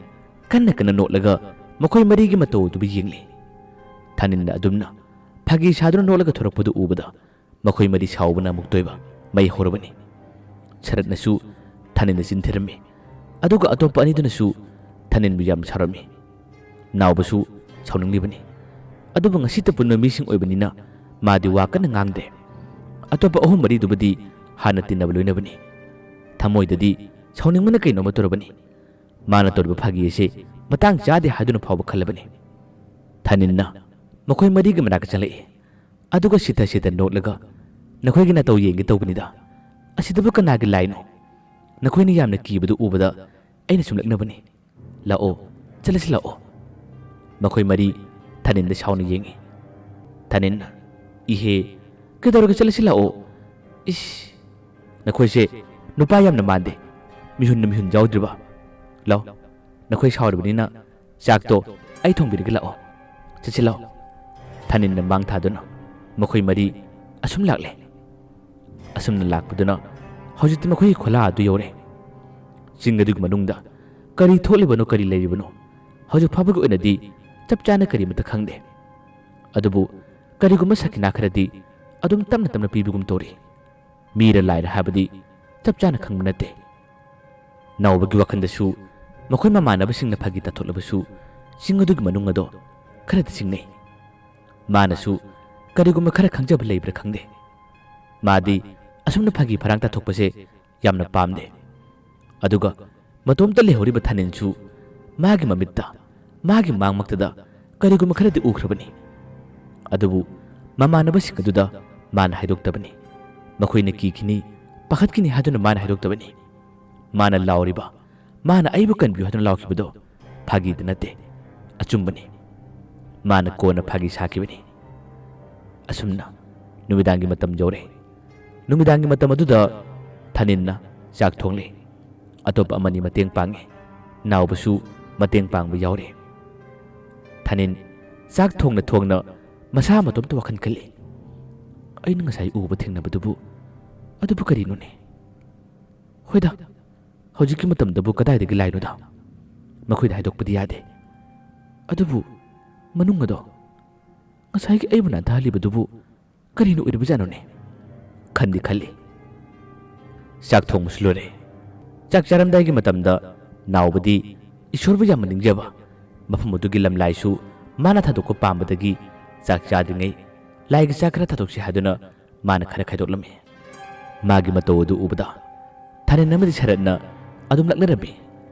ꯀꯟꯅ ꯀꯟꯅ ꯅꯣꯛꯂꯒ ꯃꯈꯣꯏ ꯃꯔꯤꯒꯤ ꯃꯇꯧ ꯑꯗꯨꯕꯨ ꯌꯦꯡꯂꯤ꯫ ꯊꯥꯅꯤꯜꯅ ꯑꯗꯨꯝꯅ ꯐꯥꯒꯤ ꯁꯥꯗꯨꯅ ꯅꯣꯛꯂꯒ ꯊꯣꯔꯛꯄꯗꯨ ꯎꯕꯗ ꯃꯈꯣꯏ ꯃꯔꯤ ꯁꯥꯎꯕꯅ ꯑꯃꯨꯛ ꯇꯣꯏꯕ꯫ ꯃꯩ ꯍꯧꯔꯕꯅꯤ꯫ ꯁꯔꯠꯅꯁꯨ ꯊꯥꯅꯤꯜꯗ ꯆꯤꯟ ꯊꯤꯔꯝꯃꯤ꯫ ꯑꯗꯨꯒ ꯑꯇꯣꯞꯄ ꯑꯅꯤꯗꯨꯅꯁꯨ ꯊꯥꯅꯤꯜꯕꯨ ꯌꯥꯝ ꯁꯥꯎꯔꯝꯃꯤ꯫ ꯅꯥꯎꯕꯁꯨ ꯁꯥꯎꯅꯤꯡꯂꯤꯕꯅꯤ꯫ ꯑꯗꯨꯕꯨ ꯉꯁꯤꯇ ꯄꯨꯟꯕ ꯃꯤꯁꯤꯡ ꯑꯣꯏꯕꯅꯤꯅ ꯃꯥꯗꯤ ꯋꯥ ꯀꯟꯅ ꯉꯥꯡꯗꯦ꯫ ꯑꯇꯣꯞꯄ ꯑꯍꯨꯝ ꯃꯔꯤꯗꯨꯕꯨꯗꯤ ꯍꯥꯟꯅ ꯇꯤꯟꯅꯕ ꯂꯣꯏꯅꯕꯅꯤ꯫ ꯊꯃꯣꯏꯗꯗꯤ ꯁꯥꯎꯅꯤꯡꯕꯅ ꯀꯩꯅꯣꯝꯃ ꯇꯧꯔꯕꯅꯤ꯫ ꯃꯥꯅ ꯇꯧꯔꯤꯕ ꯐꯥꯒꯤ ꯑꯁꯤ ꯃꯇꯥꯡ ꯆꯥꯗꯦ ꯍꯥꯏꯗꯨꯅ ꯐꯥꯎꯕ ꯈꯜꯂꯕꯅꯤ꯫ ꯊꯥꯅꯤꯟꯅ ꯃꯈꯣꯏ ꯃꯔꯤꯒꯤ ꯃꯅꯥꯛꯇ ꯆꯪꯂꯛꯏ꯫ ꯑꯗꯨꯒ ꯁꯤꯊ ꯁꯤꯊ ꯅꯣꯛꯂꯒ, "ꯅꯈꯣꯏꯒꯤ ꯅꯇꯧ ꯌꯦꯡꯒꯦ ꯇꯧꯕꯅꯤꯗ꯫ ꯑꯁꯤꯗꯕꯨ ꯀꯅꯥꯒꯤ ꯂꯥꯏꯅꯣ? ꯅꯈꯣꯏꯅ ꯌꯥꯝꯅ ꯀꯤꯕꯗꯨ ꯎꯕꯗ ꯑꯩꯅ ꯁꯨꯝ ꯂꯛꯅꯕꯅꯤ꯫ ꯂꯥꯛꯑꯣ, ꯆꯠꯂꯁꯤ ꯂꯥꯛꯑꯣ꯫" ꯃꯈꯣꯏ ꯃꯔꯤ ꯊꯥꯅꯤꯟꯗ ꯁꯥꯎꯅ ꯌꯦꯡꯏ꯫ ꯊꯥꯅꯤꯟꯅ, "ꯏꯍꯦ, ꯀꯩꯗꯧꯔꯒꯦ, ꯆꯠꯂꯁꯤ ꯂꯥꯛꯑꯣ꯫ ꯏꯁ, ꯅꯈꯣꯏꯁꯦ ꯅꯨꯄꯥ ꯌꯥꯝꯅ ꯃꯥꯟꯗꯦ꯫ ꯃꯤꯍꯨꯟꯅ ꯃꯤꯍꯨꯟ ꯌꯥꯎꯗ꯭ꯔꯤꯕ꯫ ꯂꯥꯎ, ꯅꯈꯣꯏ ꯁꯥꯎꯔꯕꯅꯤꯅ ꯆꯥꯛꯇꯣ ꯑꯩ ꯊꯣꯡꯕꯤꯔꯒꯦ ꯂꯥꯛꯑꯣ꯫ ꯆꯠꯁꯤ ꯂꯥꯛꯑꯣ꯫" ꯊꯥꯅꯤꯟꯅ ꯃꯥꯡ ꯊꯥꯗꯨꯅ ꯃꯈꯣꯏ ꯃꯔꯤ ꯑꯁꯨꯝ ꯂꯥꯛꯂꯦ꯫ ꯑꯁꯨꯝꯅ ꯂꯥꯛꯄꯗꯨꯅ ꯍꯧꯖꯤꯛꯇꯤ ꯃꯈꯣꯏꯒꯤ ꯈꯣꯂꯥ ꯑꯗꯨ ꯌꯧꯔꯦ꯫ ꯆꯤꯡ ꯑꯗꯨꯒꯤ ꯃꯅꯨꯡꯗ ꯀꯔꯤ ꯊꯣꯛꯂꯤꯕꯅꯣ, ꯀꯔꯤ ꯂꯩꯔꯤꯕꯅꯣ, ꯍꯧꯖꯤꯛ ꯐꯥꯎꯕꯒꯤ ꯑꯣꯏꯅꯗꯤ ꯆꯞ ꯆꯥꯅ ꯀꯔꯤꯃꯠꯇ ꯈꯪꯗꯦ꯫ ꯑꯗꯨꯕꯨ ꯀꯔꯤꯒꯨꯝꯕ ꯁꯈꯤꯅꯥ ꯈꯔꯗꯤ ꯑꯗꯨꯝ ꯇꯞꯅ ꯇꯞꯅ ꯄꯤꯕꯒꯨꯝ ꯇꯧꯔꯤ꯫ ꯃꯤꯔ ꯂꯥꯏꯔ ꯍꯥꯏꯕꯗꯤ ꯆꯞ ꯆꯥꯅ ꯈꯪꯕ ꯅꯠꯇꯦ꯫ ꯅꯥꯎꯕꯒꯤ ꯋꯥꯈꯜꯗꯁꯨ ꯃꯈꯣꯏ ꯃꯃꯥꯟꯅꯕꯁꯤꯡꯅ ꯐꯥꯒꯤ ꯇꯥꯊꯣꯛꯂꯕꯁꯨ ꯆꯤꯡ ꯑꯗꯨꯒꯤ ꯃꯅꯨꯡ ꯑꯗꯣ ꯈꯔꯗꯤ ꯆꯤꯡꯅꯩ꯫ ꯃꯥꯅꯁꯨ ꯀꯔꯤꯒꯨꯝꯕ ꯈꯔ ꯈꯪꯖꯕ ꯂꯩꯕ꯭ꯔꯥ ꯈꯪꯗꯦ꯫ ꯃꯥꯗꯤ ꯑꯁꯨꯝꯅ ꯐꯥꯒꯤ ꯐꯔꯥꯡ ꯇꯥꯊꯣꯛꯄꯁꯦ ꯌꯥꯝꯅ ꯄꯥꯝꯗꯦ꯫ ꯑꯗꯨꯒ ꯃꯇꯣꯝꯇ ꯂꯩꯍꯧꯔꯤꯕ ꯊꯥꯅꯤꯟꯁꯨ ꯃꯥꯒꯤ ꯃꯃꯤꯠꯇ, ꯃꯥꯒꯤ ꯃꯥꯡꯃꯛꯇꯗ ꯀꯔꯤꯒꯨꯝꯕ ꯈꯔꯗꯤ ꯎꯈ꯭ꯔꯕꯅꯤ꯫ ꯑꯗꯨꯕꯨ ꯃꯃꯥꯟꯅꯕꯁꯤꯡ ꯑꯗꯨꯗ ꯃꯥꯅ ꯍꯥꯏꯗꯣꯛꯇꯕꯅꯤ꯫ ꯃꯈꯣꯏꯅ ꯀꯤꯈꯤꯅꯤ, ꯄꯥꯈꯠꯈꯤꯅꯤ ꯍꯥꯏꯗꯨꯅ ꯃꯥꯅ ꯍꯥꯏꯗꯣꯛꯇꯕꯅꯤ꯫ ꯃꯥꯅ ꯂꯥꯎꯔꯤꯕ, ꯃꯥꯅ "ꯑꯩꯕꯨ ꯀꯟꯕꯤꯌꯨ" ꯍꯥꯏꯗꯨꯅ ꯂꯥꯎꯈꯤꯕꯗꯣ ꯐꯥꯒꯤꯗꯤ ꯅꯠꯇꯦ, ꯑꯆꯨꯝꯕꯅꯤ꯫ ꯃꯥꯅ ꯀꯣꯟꯅ ꯐꯥꯒꯤ ꯁꯥꯈꯤꯕꯅꯤ꯫ ꯑꯁꯨꯝꯅ ꯅꯨꯃꯤꯗꯥꯡꯒꯤ ꯃꯇꯝ ꯌꯧꯔꯦ꯫ ꯅꯨꯃꯤꯗꯥꯡꯒꯤ ꯃꯇꯝ ꯑꯗꯨꯗ ꯊꯥꯅꯤꯟꯅ ꯆꯥꯛ ꯊꯣꯡꯂꯦ꯫ ꯑꯇꯣꯞꯄ ꯑꯃꯅꯤ ꯃꯇꯦꯡ ꯄꯥꯡꯉꯤ꯫ ꯅꯥꯎꯕꯁꯨ ꯃꯇꯦꯡ ꯄꯥꯡꯕ ꯌꯥꯎꯔꯦ꯫ ꯊꯥꯅꯤꯟ ꯆꯥꯛ ꯊꯣꯡꯅ ꯊꯣꯡꯅ ꯃꯁꯥ ꯃꯇꯣꯝꯇ ꯋꯥꯈꯜ ꯈꯜꯂꯤ꯫ "ꯑꯩꯅ ꯉꯁꯥꯏ ꯎꯕ ꯊꯦꯡꯅꯕꯗꯨꯕꯨ, ꯑꯗꯨꯕꯨ ꯀꯔꯤꯅꯣꯅꯦ? ꯍꯣꯏꯗ, ꯍꯧꯖꯤꯛꯀꯤ ꯃꯇꯝꯗꯕꯨ ꯀꯗꯥꯏꯗꯒꯤ ꯂꯥꯏꯅꯣꯗ? ꯃꯈꯣꯏꯗ ꯍꯥꯏꯗꯣꯛꯄꯗꯤ ꯌꯥꯗꯦ꯫ ꯑꯗꯨꯕꯨ ꯃꯅꯨꯡ ꯑꯗꯣ, ꯉꯁꯥꯏꯒꯤ ꯑꯩꯕꯨ ꯅꯥꯟꯊꯍꯜꯂꯤꯕꯗꯨꯕꯨ ꯀꯔꯤꯅ ꯑꯣꯏꯔꯤꯕꯖꯥꯠꯅꯣꯅꯦ?" ꯈꯟꯗꯤ ꯈꯜꯂꯤ꯫ ꯆꯥꯛ ꯊꯣꯡꯕꯁꯨ ꯂꯣꯏꯔꯦ꯫ ꯆꯥꯛ ꯆꯥꯔꯝꯗꯥꯏꯒꯤ ꯃꯇꯝꯗ ꯅꯥꯎꯕꯗꯤ ꯏꯁꯣꯔꯕꯨ ꯌꯥꯝꯅ ꯅꯤꯡꯖꯕ, ꯃꯐꯝ ꯑꯗꯨꯒꯤ ꯂꯝꯂꯥꯏꯁꯨ ꯃꯥꯅ ꯊꯥꯗꯣꯛꯄ ꯄꯥꯝꯕꯗꯒꯤ ꯆꯥꯛ ꯆꯥꯗ꯭ꯔꯤꯉꯩ ꯂꯥꯏꯒꯤ ꯆꯥꯛ ꯈꯔ ꯊꯥꯗꯣꯛꯁꯤ ꯍꯥꯏꯗꯨꯅ ꯃꯥꯅ ꯈꯔ ꯈꯥꯏꯗꯣꯛꯂꯝꯃꯤ꯫ ꯃꯥꯒꯤ ꯃꯇꯧ ꯑꯗꯨ ꯎꯕꯗ ꯊꯥꯅꯤꯟ ꯑꯃꯗꯤ ꯁꯔꯠꯅ ꯑꯗꯨꯝ ꯂꯛꯅꯔꯝꯃꯤ꯫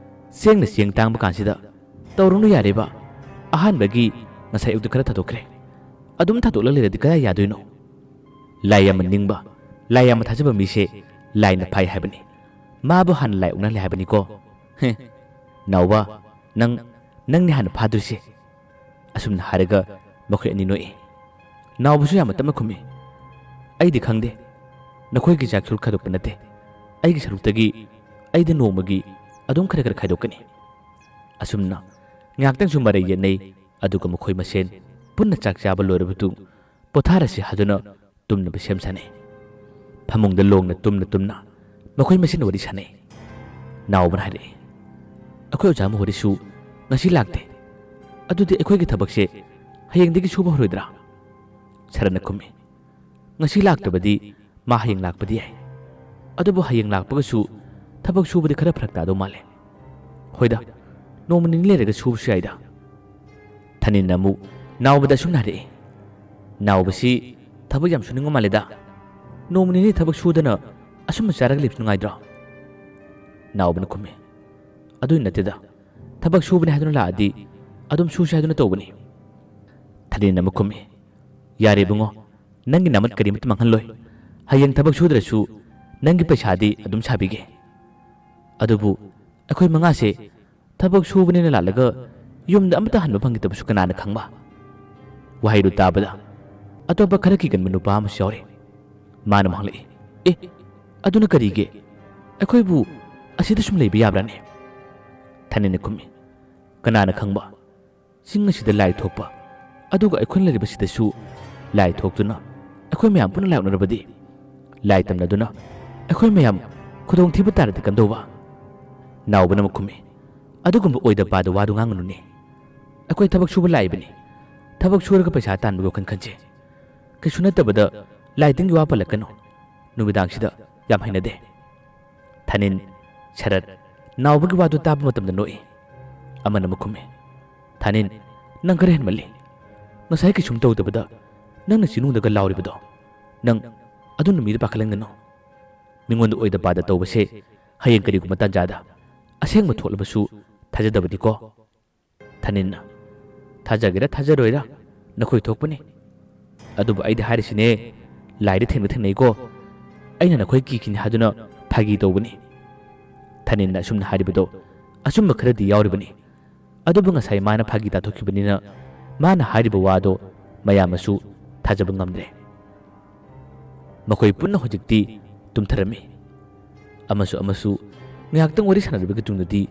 "ꯆꯦꯡꯅ ꯆꯦꯡ ꯇꯥꯡꯕ ꯀꯥꯟꯁꯤꯗ ꯇꯧꯔꯨꯅꯨ ꯌꯥꯔꯦꯕ꯫ ꯑꯍꯥꯟꯕꯒꯤ ꯉꯁꯥꯏ ꯑꯌꯨꯛꯇ ꯈꯔ ꯊꯥꯗꯣꯛꯈ꯭ꯔꯦ꯫ ꯑꯗꯨꯝ ꯊꯥꯗꯣꯛꯂ ꯂꯩꯔꯗꯤ ꯀꯗꯥꯏ ꯌꯥꯗꯣꯏꯅꯣ? ꯂꯥꯏ ꯌꯥꯝꯅ ꯅꯤꯡꯕ, ꯂꯥꯏ ꯌꯥꯝꯅ ꯊꯥꯖꯕ ꯃꯤꯁꯦ ꯂꯥꯏꯅ ꯐꯥꯏ ꯍꯥꯏꯕꯅꯤ꯫ ꯃꯥꯕꯨ ꯍꯥꯟꯅ ꯂꯥꯏ ꯑꯣꯛꯅꯍꯜꯂꯦ ꯍꯥꯏꯕꯅꯤꯀꯣ꯫ ꯍꯦ, ꯅꯥꯎꯕ, ꯅꯪ, ꯅꯪꯅꯤ ꯍꯥꯟꯅ ꯐꯥꯗꯣꯏꯁꯦ꯫" ꯑꯁꯨꯝꯅ ꯍꯥꯏꯔꯒ ꯃꯈꯣꯏ ꯑꯅꯤ ꯅꯣꯛꯏ꯫ ꯅꯥꯎꯕꯁꯨ ꯌꯥꯝꯅ ꯇꯞꯅ ꯈꯨꯝꯃꯤ꯫ "ꯑꯩꯗꯤ ꯈꯪꯗꯦ꯫ ꯅꯈꯣꯏꯒꯤ ꯆꯥꯛ ꯁꯔꯨꯛ ꯈꯥꯏꯗꯣꯛꯄ ꯅꯠꯇꯦ꯫ ꯑꯩꯒꯤ ꯁꯔꯨꯛꯇꯒꯤ ꯑꯩꯗꯤ ꯅꯣꯡꯃꯒꯤ ꯑꯗꯨꯝ ꯈꯔ ꯈꯔ ꯈꯥꯏꯗꯣꯛꯀꯅꯤ꯫" ꯑꯁꯨꯝꯅ ꯉꯥꯏꯍꯥꯛꯇꯪꯁꯨ ꯃꯔꯩ ꯌꯦꯠꯅꯩ꯫ ꯑꯗꯨꯒ ꯃꯈꯣꯏ ꯃꯁꯦꯟ ꯄꯨꯟꯅ ꯆꯥꯛ ꯆꯥꯕ ꯂꯣꯏꯔꯕ ꯃꯇꯨꯡ ꯄꯣꯊꯥꯔꯁꯤ ꯍꯥꯏꯗꯨꯅ ꯇꯨꯝꯅꯕ ꯁꯦꯝ ꯁꯥꯅꯩ꯫ ꯐꯃꯨꯡꯗ ꯂꯣꯡꯅ ꯇꯨꯝꯅ ꯇꯨꯝꯅ ꯃꯈꯣꯏ ꯃꯁꯦꯟ ꯋꯥꯔꯤ ꯁꯥꯅꯩ꯫ ꯅꯥꯎꯕꯅ ꯍꯥꯏꯔꯛꯏ, "ꯑꯩꯈꯣꯏ ꯑꯣꯖꯥ ꯃꯣꯍꯣꯔꯤꯁꯨ ꯉꯁꯤ ꯂꯥꯛꯇꯦ꯫ ꯑꯗꯨꯗꯤ ꯑꯩꯈꯣꯏꯒꯤ ꯊꯕꯛꯁꯦ ꯍꯌꯦꯡꯗꯒꯤ ꯁꯨꯕ ꯍꯧꯔꯣꯏꯗ꯭ꯔꯥ?" ꯁꯔꯠꯅ ꯈꯨꯝꯃꯤ, "ꯉꯁꯤ ꯂꯥꯛꯇꯕꯗꯤ ꯃꯥ ꯍꯌꯦꯡ ꯂꯥꯛꯄꯗꯤ ꯌꯥꯏ꯫ ꯑꯗꯨꯕꯨ ꯍꯌꯦꯡ ꯂꯥꯛꯄꯒꯁꯨ ꯊꯕꯛ ꯁꯨꯕꯗꯤ ꯈꯔ ꯐꯔꯛ ꯇꯥꯗꯧ ꯃꯥꯜꯂꯦ꯫ ꯍꯣꯏꯗ, ꯅꯣꯡꯃ ꯅꯤꯅꯤ ꯂꯩꯔꯒ ꯁꯨꯕꯁꯨ ꯌꯥꯏꯗ꯫" ꯊꯥꯅꯤꯟꯅ ꯑꯃꯨꯛ ꯅꯥꯎꯕꯗ ꯑꯁꯨꯝꯅ ꯍꯥꯏꯔꯛꯏ, "ꯅꯥꯎꯕꯁꯤ ꯊꯕꯛ ꯌꯥꯝ ꯁꯨꯅꯤꯡꯕ ꯃꯥꯜꯂꯦꯗ꯫ ꯅꯣꯡꯃ ꯅꯤꯅꯤ ꯊꯕꯛ ꯁꯨꯗꯅ ꯑꯁꯨꯝꯅ ꯆꯥꯔꯒ ꯂꯩꯕꯁꯤ ꯅꯨꯡꯉꯥꯏꯗ꯭ꯔꯣ?" ꯅꯥꯎꯕꯅ ꯈꯨꯝꯃꯤ, "ꯑꯗꯨꯏ ꯅꯠꯇꯦꯗ, ꯊꯕꯛ ꯁꯨꯕꯅꯤ ꯍꯥꯏꯗꯨꯅ ꯂꯥꯛꯑꯗꯤ ꯑꯗꯨꯝ ꯁꯨꯁꯤ ꯍꯥꯏꯗꯨꯅ ꯇꯧꯕꯅꯤ꯫" ꯊꯥꯅꯤꯟꯅ ꯑꯃꯨꯛ ꯈꯨꯝꯃꯤ, "ꯌꯥꯔꯦ ꯏꯕꯨꯡꯉꯣ, ꯅꯪꯒꯤ ꯅꯥꯃꯠ ꯀꯔꯤꯃꯠꯇ ꯃꯥꯡꯍꯜꯂꯣꯏ꯫ ꯍꯌꯦꯡ ꯊꯕꯛ ꯁꯨꯗ꯭ꯔꯁꯨ ꯅꯪꯒꯤ ꯄꯩꯁꯥꯗꯤ ꯑꯗꯨꯝ ꯁꯥꯕꯤꯒꯦ꯫ ꯑꯗꯨꯕꯨ ꯑꯩꯈꯣꯏ ꯃꯉꯥꯁꯦ ꯊꯕꯛ ꯁꯨꯕꯅꯦꯅ ꯂꯥꯛꯂꯒ ꯌꯨꯝꯗ ꯑꯃꯠꯇ ꯍꯟꯕ ꯐꯪꯈꯤꯗꯕꯁꯨ ꯀꯅꯥꯅ ꯈꯪꯕ?" ꯋꯥꯍꯩꯗꯨ ꯇꯥꯕꯗ ꯑꯇꯣꯞꯄ ꯈꯔ ꯀꯤꯒꯟꯕ ꯅꯨꯄꯥ ꯑꯃꯁꯨ ꯌꯥꯎꯔꯤ꯫ ꯃꯥꯅ ꯑꯃꯨꯛ ꯍꯪꯂꯛꯏ, "ꯑꯦ, ꯑꯗꯨꯅ ꯀꯔꯤꯒꯤ? ꯑꯩꯈꯣꯏꯕꯨ ꯑꯁꯤꯗ ꯁꯨꯝ ꯂꯩꯕ ꯌꯥꯕ꯭ꯔꯥꯅꯦ?" ꯊꯥꯅꯤꯟꯅ ꯈꯨꯝꯃꯤ, "ꯀꯅꯥꯅ ꯈꯪꯕ? ꯆꯤꯡ ꯑꯁꯤꯗ ꯂꯥꯏ ꯊꯣꯛꯄ, ꯑꯗꯨꯒ ꯑꯩꯈꯣꯏꯅ ꯂꯩꯔꯤꯕꯁꯤꯗꯁꯨ ꯂꯥꯏ ꯊꯣꯛꯇꯨꯅ ꯑꯩꯈꯣꯏ ꯃꯌꯥꯝ ꯄꯨꯟꯅ ꯂꯥꯏ ꯑꯣꯛꯅꯔꯕꯗꯤ, ꯂꯥꯏ ꯇꯝꯅꯗꯨꯅ ꯑꯩꯈꯣꯏ ꯃꯌꯥꯝ ꯈꯨꯗꯣꯡꯊꯤꯕ ꯇꯥꯔꯗꯤ ꯀꯝꯗꯧꯕ?" ꯅꯥꯎꯕꯅ ꯑꯃꯨꯛ ꯈꯨꯝꯃꯤ, "ꯑꯗꯨꯒꯨꯝꯕ ꯑꯣꯏꯗ ꯄꯥꯗ ꯋꯥꯗꯨ ꯉꯥꯡꯒꯅꯨꯅꯦ꯫ ꯑꯩꯈꯣꯏ ꯊꯕꯛ ꯁꯨꯕ ꯂꯥꯛꯏꯕꯅꯤ꯫ ꯊꯕꯛ ꯁꯨꯔꯒ ꯄꯩꯁꯥ ꯇꯥꯟꯕꯒꯤ ꯋꯥꯈꯜ ꯈꯟꯁꯦ꯫ ꯀꯩꯁꯨ ꯅꯠꯇꯕꯗ ꯂꯥꯏ ꯇꯤꯟꯒꯤ ꯋꯥ ꯄꯜꯂꯛꯀꯅꯨ꯫ ꯅꯨꯃꯤꯗꯥꯡꯁꯤꯗ ꯌꯥꯝ ꯍꯩꯅꯗꯦ꯫" ꯊꯥꯅꯤꯟ, ꯁꯔꯠ, ꯅꯥꯎꯕꯒꯤ ꯋꯥꯗꯨ ꯇꯥꯕ ꯃꯇꯝꯗ ꯅꯣꯛꯏ꯫ ꯑꯃꯅ ꯑꯃꯨꯛ ꯈꯨꯝꯃꯤ, "ꯊꯥꯅꯤꯟ, ꯅꯪ ꯈꯔ ꯍꯦꯟꯃꯜꯂꯤ꯫ ꯉꯁꯥꯏ ꯀꯩꯁꯨꯝ ꯇꯧꯗꯕꯗ ꯅꯪꯅ ꯆꯤꯅꯨꯡꯗꯒ ꯂꯥꯎꯔꯤꯕꯗꯣ, ꯅꯪ ꯑꯗꯨꯅ ꯃꯤꯗ ꯄꯥꯈꯠꯍꯟꯒꯅꯨ꯫ ꯃꯤꯉꯣꯟꯗ ꯑꯣꯏꯗ ꯄꯥꯗ ꯇꯧꯕꯁꯦ ꯍꯌꯦꯡ ꯀꯔꯤꯒꯨꯝꯕ ꯇꯥꯟꯖꯥꯗ ꯑꯁꯦꯡꯕ ꯊꯣꯛꯂꯕꯁꯨ ꯊꯥꯖꯗꯕꯅꯤꯀꯣ꯫ ꯊꯥꯅꯤꯟꯅ, "ꯊꯥꯖꯒꯦꯔꯥ ꯊꯥꯖꯔꯣꯏꯔꯥ ꯅꯈꯣꯏ ꯊꯣꯛꯄꯅꯤ꯫ ꯑꯗꯨꯕꯨ ꯑꯩꯗꯤ ꯍꯥꯏꯔꯤꯁꯤꯅꯦ, ꯂꯥꯏꯗ ꯊꯦꯡꯅ ꯊꯦꯡꯅꯩꯀꯣ꯫ ꯑꯩꯅ ꯅꯈꯣꯏ ꯀꯤꯈꯤꯅꯤ ꯍꯥꯏꯗꯨꯅ ꯐꯥꯒꯤ ꯇꯧꯕꯅꯤ"꯫ ꯊꯥꯅꯤꯟꯅ ꯑꯁꯨꯝꯅ ꯍꯥꯏꯔꯤꯕꯗꯣ ꯑꯆꯨꯝꯕ ꯈꯔꯗꯤ ꯌꯥꯎꯔꯤꯕꯅꯤ꯫ ꯑꯗꯨꯕꯨ ꯉꯁꯥꯏ ꯃꯥꯅ ꯐꯥꯒꯤ ꯇꯥꯊꯣꯛꯈꯤꯕꯅꯤꯅ ꯃꯥꯅ ꯍꯥꯏꯔꯤꯕ ꯋꯥꯗꯣ ꯃꯌꯥꯝꯅꯁꯨ ꯊꯥꯖꯕ ꯉꯝꯗ꯭ꯔꯦ꯫ ꯃꯈꯣꯏ ꯄꯨꯟꯅ ꯍꯧꯖꯤꯛꯇꯤ ꯇꯨꯝꯊꯔꯝꯃꯤ꯫ ꯑꯃꯁꯨ ꯑꯃꯁꯨ ꯉꯥꯏꯍꯥꯛꯇꯪ ꯋꯥꯔꯤ ꯁꯥꯟꯅꯔꯕꯒꯤ ꯇꯨꯡꯗꯗꯤ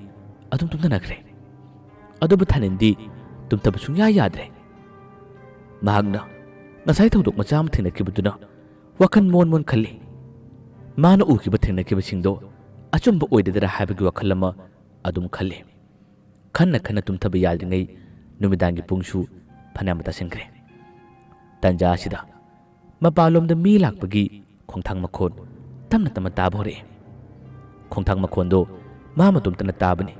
ꯑꯗꯨꯝ ꯇꯨꯝꯊꯅꯈ꯭ꯔꯦ꯫ ꯑꯗꯨꯕꯨ ꯊꯥꯅꯤꯟꯗꯤ ꯇꯨꯝꯊꯕ ꯁꯨꯡꯌꯥ ꯌꯥꯗ꯭ꯔꯦ꯫ ꯃꯍꯥꯛꯅ ꯉꯁꯥꯏ ꯊꯧꯗꯣꯛ ꯃꯆꯥ ꯑꯃ ꯊꯦꯡꯅꯈꯤꯕꯗꯨꯅ ꯋꯥꯈꯜ ꯃꯣꯟ ꯃꯣꯟ ꯈꯜꯂꯤ꯫ ꯃꯥꯅ ꯎꯈꯤꯕ ꯊꯦꯡꯅꯈꯤꯕꯁꯤꯡꯗꯣ ꯑꯆꯨꯝꯕ ꯑꯣꯏꯔꯗ꯭ꯔꯥ ꯍꯥꯏꯕꯒꯤ ꯋꯥꯈꯜ ꯑꯃ ꯑꯗꯨꯝ ꯈꯜꯂꯤ꯫ ꯈꯟꯅ ꯈꯟꯅ ꯇꯨꯝꯊꯕ ꯌꯥꯗ꯭ꯔꯤꯉꯩ ꯅꯨꯃꯤꯗꯥꯡꯒꯤ ꯄꯨꯡꯁꯨ ꯐꯅꯌꯥꯝ ꯇꯥꯁꯤꯟꯈ꯭ꯔꯦ꯫ ꯇꯥꯟꯖꯥ ꯑꯁꯤꯗ ꯃꯄꯥꯟꯂꯣꯝꯗ ꯃꯤ ꯂꯥꯛꯄꯒꯤ ꯈꯣꯡꯊꯥꯡ ꯃꯈꯣꯟ ꯇꯞꯅ ꯇꯞꯅ ꯇꯥꯕ ꯍꯧꯔꯛꯏ꯫ ꯈꯣꯡꯊꯥꯡ ꯃꯈꯣꯟꯗꯣ ꯃꯥ ꯃꯇꯣꯝꯇꯅ ꯇꯥꯕꯅꯤ꯫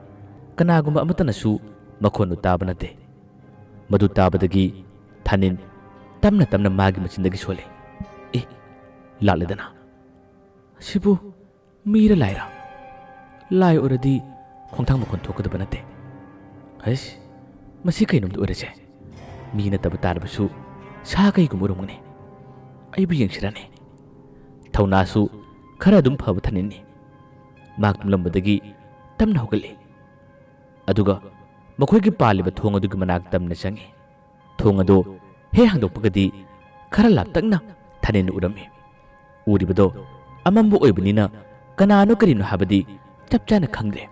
ꯀꯅꯥꯒꯨꯝꯕ ꯑꯃꯠꯇꯅꯁꯨ ꯃꯈꯣꯟꯗꯨ ꯇꯥꯕ ꯅꯠꯇꯦ꯫ ꯃꯗꯨ ꯇꯥꯕꯗꯒꯤ ꯊꯥꯅꯤꯟ ꯇꯞꯅ ꯇꯞꯅ ꯃꯥꯒꯤ ꯃꯆꯤꯟꯗꯒꯤ ꯁꯣꯜꯂꯤ꯫ "ꯑꯦ, ꯂꯥꯛꯂꯦꯗꯅ꯫ ꯁꯤꯕꯨ ꯃꯤꯔ ꯂꯥꯏꯔ? ꯂꯥꯏ ꯑꯣꯏꯔꯗꯤ ꯈꯣꯡꯊꯥꯡ ꯃꯈꯣꯟ ꯊꯣꯛꯀꯗꯕ ꯅꯠꯇꯦ꯫ ꯍꯩꯁ, ꯃꯁꯤ ꯀꯩꯅꯣꯝꯗꯤ ꯑꯣꯏꯔꯁꯦ꯫ ꯃꯤ ꯅꯠꯇꯕ ꯇꯥꯔꯕꯁꯨ ꯁꯥ ꯀꯩꯒꯨꯝꯕ ꯑꯣꯏꯔꯝꯒꯅꯤ꯫ ꯑꯩꯕꯨ ꯌꯦꯡꯁꯤꯔꯅꯦ?" ꯊꯧꯅꯥꯁꯨ ꯈꯔ ꯑꯗꯨꯝ ꯐꯕ ꯊꯥꯅꯤꯟꯅꯤ꯫ ꯃꯍꯥꯛ ꯇꯨꯝꯂꯝꯕꯗꯒꯤ ꯇꯞꯅ ꯍꯧꯒꯠꯂꯤ꯫ ꯑꯗꯨꯒ ꯃꯈꯣꯏꯒꯤ ꯄꯥꯜꯂꯤꯕ ꯊꯣꯡ ꯑꯗꯨꯒꯤ ꯃꯅꯥꯛ ꯇꯝꯅ ꯆꯪꯏ꯫ ꯊꯣꯡ ꯑꯗꯨ ꯍꯦꯛ ꯍꯥꯡꯗꯣꯛꯄꯒꯗꯤ ꯈꯔ ꯂꯥꯞꯇꯛꯅ ꯊꯥꯅꯤꯟꯅ ꯎꯔꯝꯃꯤ꯫ ꯎꯔꯤꯕꯗꯣ ꯑꯃꯝꯕ ꯑꯣꯏꯕꯅꯤꯅ ꯀꯅꯥꯅꯣ ꯀꯔꯤꯅꯣ ꯍꯥꯏꯕꯗꯤ ꯆꯞ ꯆꯥꯅ ꯈꯪꯗ꯭ꯔꯦ꯫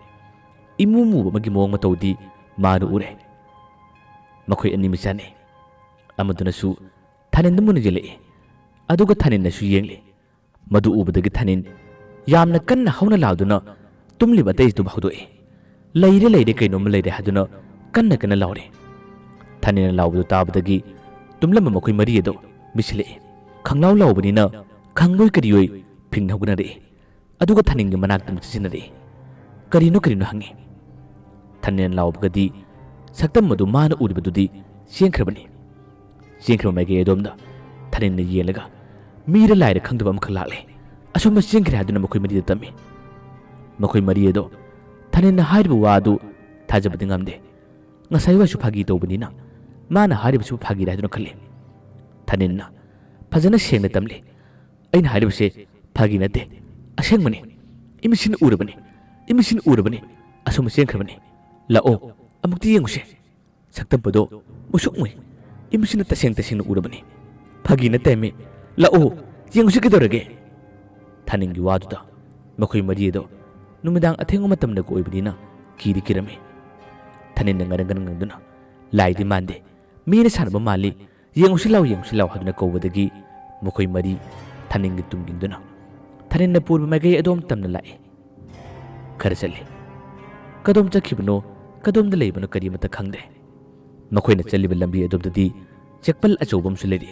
ꯏꯃꯨ ꯃꯨꯕ ꯑꯃꯒꯤ ꯃꯑꯣꯡ ꯃꯇꯧꯗꯤ ꯃꯥꯅ ꯎꯔꯦ꯫ ꯃꯈꯣꯏ ꯑꯅꯤ ꯃꯤꯆꯥꯅꯤ꯫ ꯑꯃꯗꯨꯅꯁꯨ ꯊꯥꯅꯤꯟꯗ ꯃꯨꯟꯅ ꯌꯦꯡꯂꯛꯏ꯫ ꯑꯗꯨꯒ ꯊꯥꯅꯤꯟꯅꯁꯨ ꯌꯦꯡꯂꯤ꯫ ꯃꯗꯨ ꯎꯕꯗꯒꯤ ꯊꯥꯅꯤꯟ ꯌꯥꯝꯅ ꯀꯟꯅ ꯍꯧꯅ ꯂꯥꯎꯗꯨꯅ ꯇꯨꯝꯂꯤꯕ ꯑꯇꯩꯗꯨꯕꯨ ꯍꯧꯗꯣꯛꯏ꯫ "ꯂꯩꯔꯦ, ꯂꯩꯔꯦ, ꯀꯩꯅꯣꯝꯃ ꯂꯩꯔꯦ" ꯍꯥꯏꯗꯨꯅ ꯀꯟꯅ ꯀꯟꯅ ꯂꯥꯎꯔꯤ꯫ ꯊꯥꯅꯤꯟꯅ ꯂꯥꯎꯕꯗꯨ ꯇꯥꯕꯗꯒꯤ ꯇꯨꯝꯂꯝꯕ ꯃꯈꯣꯏ ꯃꯔꯤ ꯑꯗꯨ ꯃꯤꯠꯁꯤꯜꯂꯛꯏ꯫ ꯈꯪꯂꯥꯎ ꯂꯥꯎꯕꯅꯤꯅ ꯈꯪꯂꯣꯏ ꯀꯔꯤꯑꯣꯏ ꯐꯤꯡꯅ ꯍꯧꯒꯠꯅꯔꯛꯏ꯫ ꯑꯗꯨꯒ ꯊꯥꯅꯤꯟꯒꯤ ꯃꯅꯥꯛꯇ ꯆꯪꯁꯤꯟꯅꯔꯛꯏ꯫ "ꯀꯔꯤꯅꯣ, ꯀꯔꯤꯅꯣ?" ꯍꯪꯉꯤ꯫ ꯊꯥꯅꯤꯟꯅ ꯂꯥꯎꯕꯒꯗꯤ ꯁꯛꯇꯝ ꯑꯗꯨ ꯃꯥꯅ ꯎꯔꯤꯕꯗꯨꯗꯤ ꯆꯦꯟꯈ꯭ꯔꯕꯅꯤ꯫ ꯆꯦꯟꯈ꯭ꯔꯕ ꯃꯥꯏꯀꯩ ꯑꯗꯣꯝꯗ ꯊꯥꯅꯤꯟꯅ ꯌꯦꯡꯂꯒ ꯃꯤꯔ ꯂꯥꯏꯔ ꯈꯪꯗꯕ ꯑꯃꯈꯛ ꯂꯥꯛꯂꯦ꯫ ꯑꯁꯣꯝꯗ ꯆꯦꯟꯈ꯭ꯔꯦ ꯍꯥꯏꯗꯨꯅ ꯃꯈꯣꯏ ꯃꯔꯤꯗ ꯇꯝꯃꯤ꯫ ꯃꯈꯣꯏ ꯃꯔꯤ ꯑꯗꯣ ꯊꯥꯅꯤꯟꯅ ꯍꯥꯏꯔꯤꯕ ꯋꯥ ꯑꯗꯨ ꯊꯥꯖꯕꯗꯤ ꯉꯝꯗꯦ꯫ ꯉꯁꯥꯏ ꯋꯥꯏꯁꯨ ꯐꯥꯒꯤ ꯇꯧꯕꯅꯤꯅ ꯃꯥꯅ ꯍꯥꯏꯔꯤꯕꯁꯤꯕꯨ ꯐꯥꯒꯤꯔ ꯍꯥꯏꯗꯨꯅ ꯈꯜꯂꯤ꯫ ꯊꯥꯅꯤꯟꯅ ꯐꯖꯅ ꯁꯦꯡꯅ ꯇꯝꯂꯤ꯫ "ꯑꯩꯅ ꯍꯥꯏꯔꯤꯕꯁꯦ ꯐꯥꯒꯤ ꯅꯠꯇꯦ, ꯑꯁꯦꯡꯕꯅꯤ꯫ ꯏꯃꯤꯠꯁꯤꯅ ꯎꯔꯕꯅꯤ, ꯏꯃꯤꯠꯁꯤꯅ ꯎꯔꯕꯅꯤ꯫ ꯑꯁꯣꯝꯗ ꯆꯦꯟꯈ꯭ꯔꯕꯅꯤ꯫ ꯂꯥꯛꯑꯣ, ꯑꯃꯨꯛꯇ ꯌꯦꯡꯉꯨꯁꯦ꯫ ꯁꯛꯇꯝꯕꯗꯣ ꯃꯨꯁꯨꯛ ꯃꯨꯏ꯫ ꯏꯃꯤꯠꯁꯤꯅ ꯇꯁꯦꯡ ꯇꯁꯦꯡꯅ ꯎꯔꯕꯅꯤ꯫ ꯐꯥꯒꯤ ꯅꯠꯇꯦꯃꯤ꯫ ꯂꯥꯛꯑꯣ, ꯌꯦꯡꯉꯨꯁꯤ ꯀꯩꯗꯧꯔꯒꯦ?" ꯊꯥꯅꯤꯟꯒꯤ ꯋꯥꯗꯨꯗ ꯃꯈꯣꯏ ꯃꯔꯤ ꯑꯗꯣ ꯅꯨꯃꯤꯗꯥꯡ ꯑꯊꯦꯡꯕ ꯃꯇꯝꯗꯒ ꯑꯣꯏꯕꯅꯤꯅ ꯀꯤꯗꯤ ꯀꯤꯔꯝꯃꯤ꯫ ꯊꯥꯅꯤꯟꯅ ꯉꯔꯪ ꯉꯔꯪ ꯉꯪꯗꯨꯅ, "ꯂꯥꯏꯗꯤ ꯃꯥꯟꯗꯦ, ꯃꯤꯅ ꯁꯥꯟꯅꯕ ꯃꯥꯜꯂꯤ, ꯌꯦꯡꯉꯨꯁꯤ ꯂꯥꯎ, ꯌꯦꯡꯉꯨꯁꯤ ꯂꯥꯎ" ꯍꯥꯏꯗꯨꯅ ꯀꯧꯕꯗꯒꯤ ꯃꯈꯣꯏ ꯃꯔꯤ ꯊꯥꯅꯤꯟꯒꯤ ꯇꯨꯡ ꯏꯟꯗꯨꯅ ꯊꯥꯅꯤꯟꯅ ꯄꯨꯔꯤꯕ ꯃꯥꯏꯀꯩ ꯑꯗꯣꯝ ꯇꯝꯅ ꯂꯥꯛꯏ꯫ ꯈꯔ ꯆꯠꯂꯤ꯫ ꯀꯗꯣꯝ ꯆꯠꯈꯤꯕꯅꯣ, ꯀꯗꯣꯝꯗ ꯂꯩꯕꯅꯣ ꯀꯔꯤ ꯑꯃꯠꯇ ꯈꯪꯗ꯭ꯔꯦ꯫ ꯃꯈꯣꯏꯅ ꯆꯠꯂꯤꯕ ꯂꯝꯕꯤ ꯑꯗꯣꯝꯗꯗꯤ ꯆꯦꯛꯄꯜ ꯑꯆꯧꯕ ꯑꯃꯁꯨ ꯂꯩꯔꯤ꯫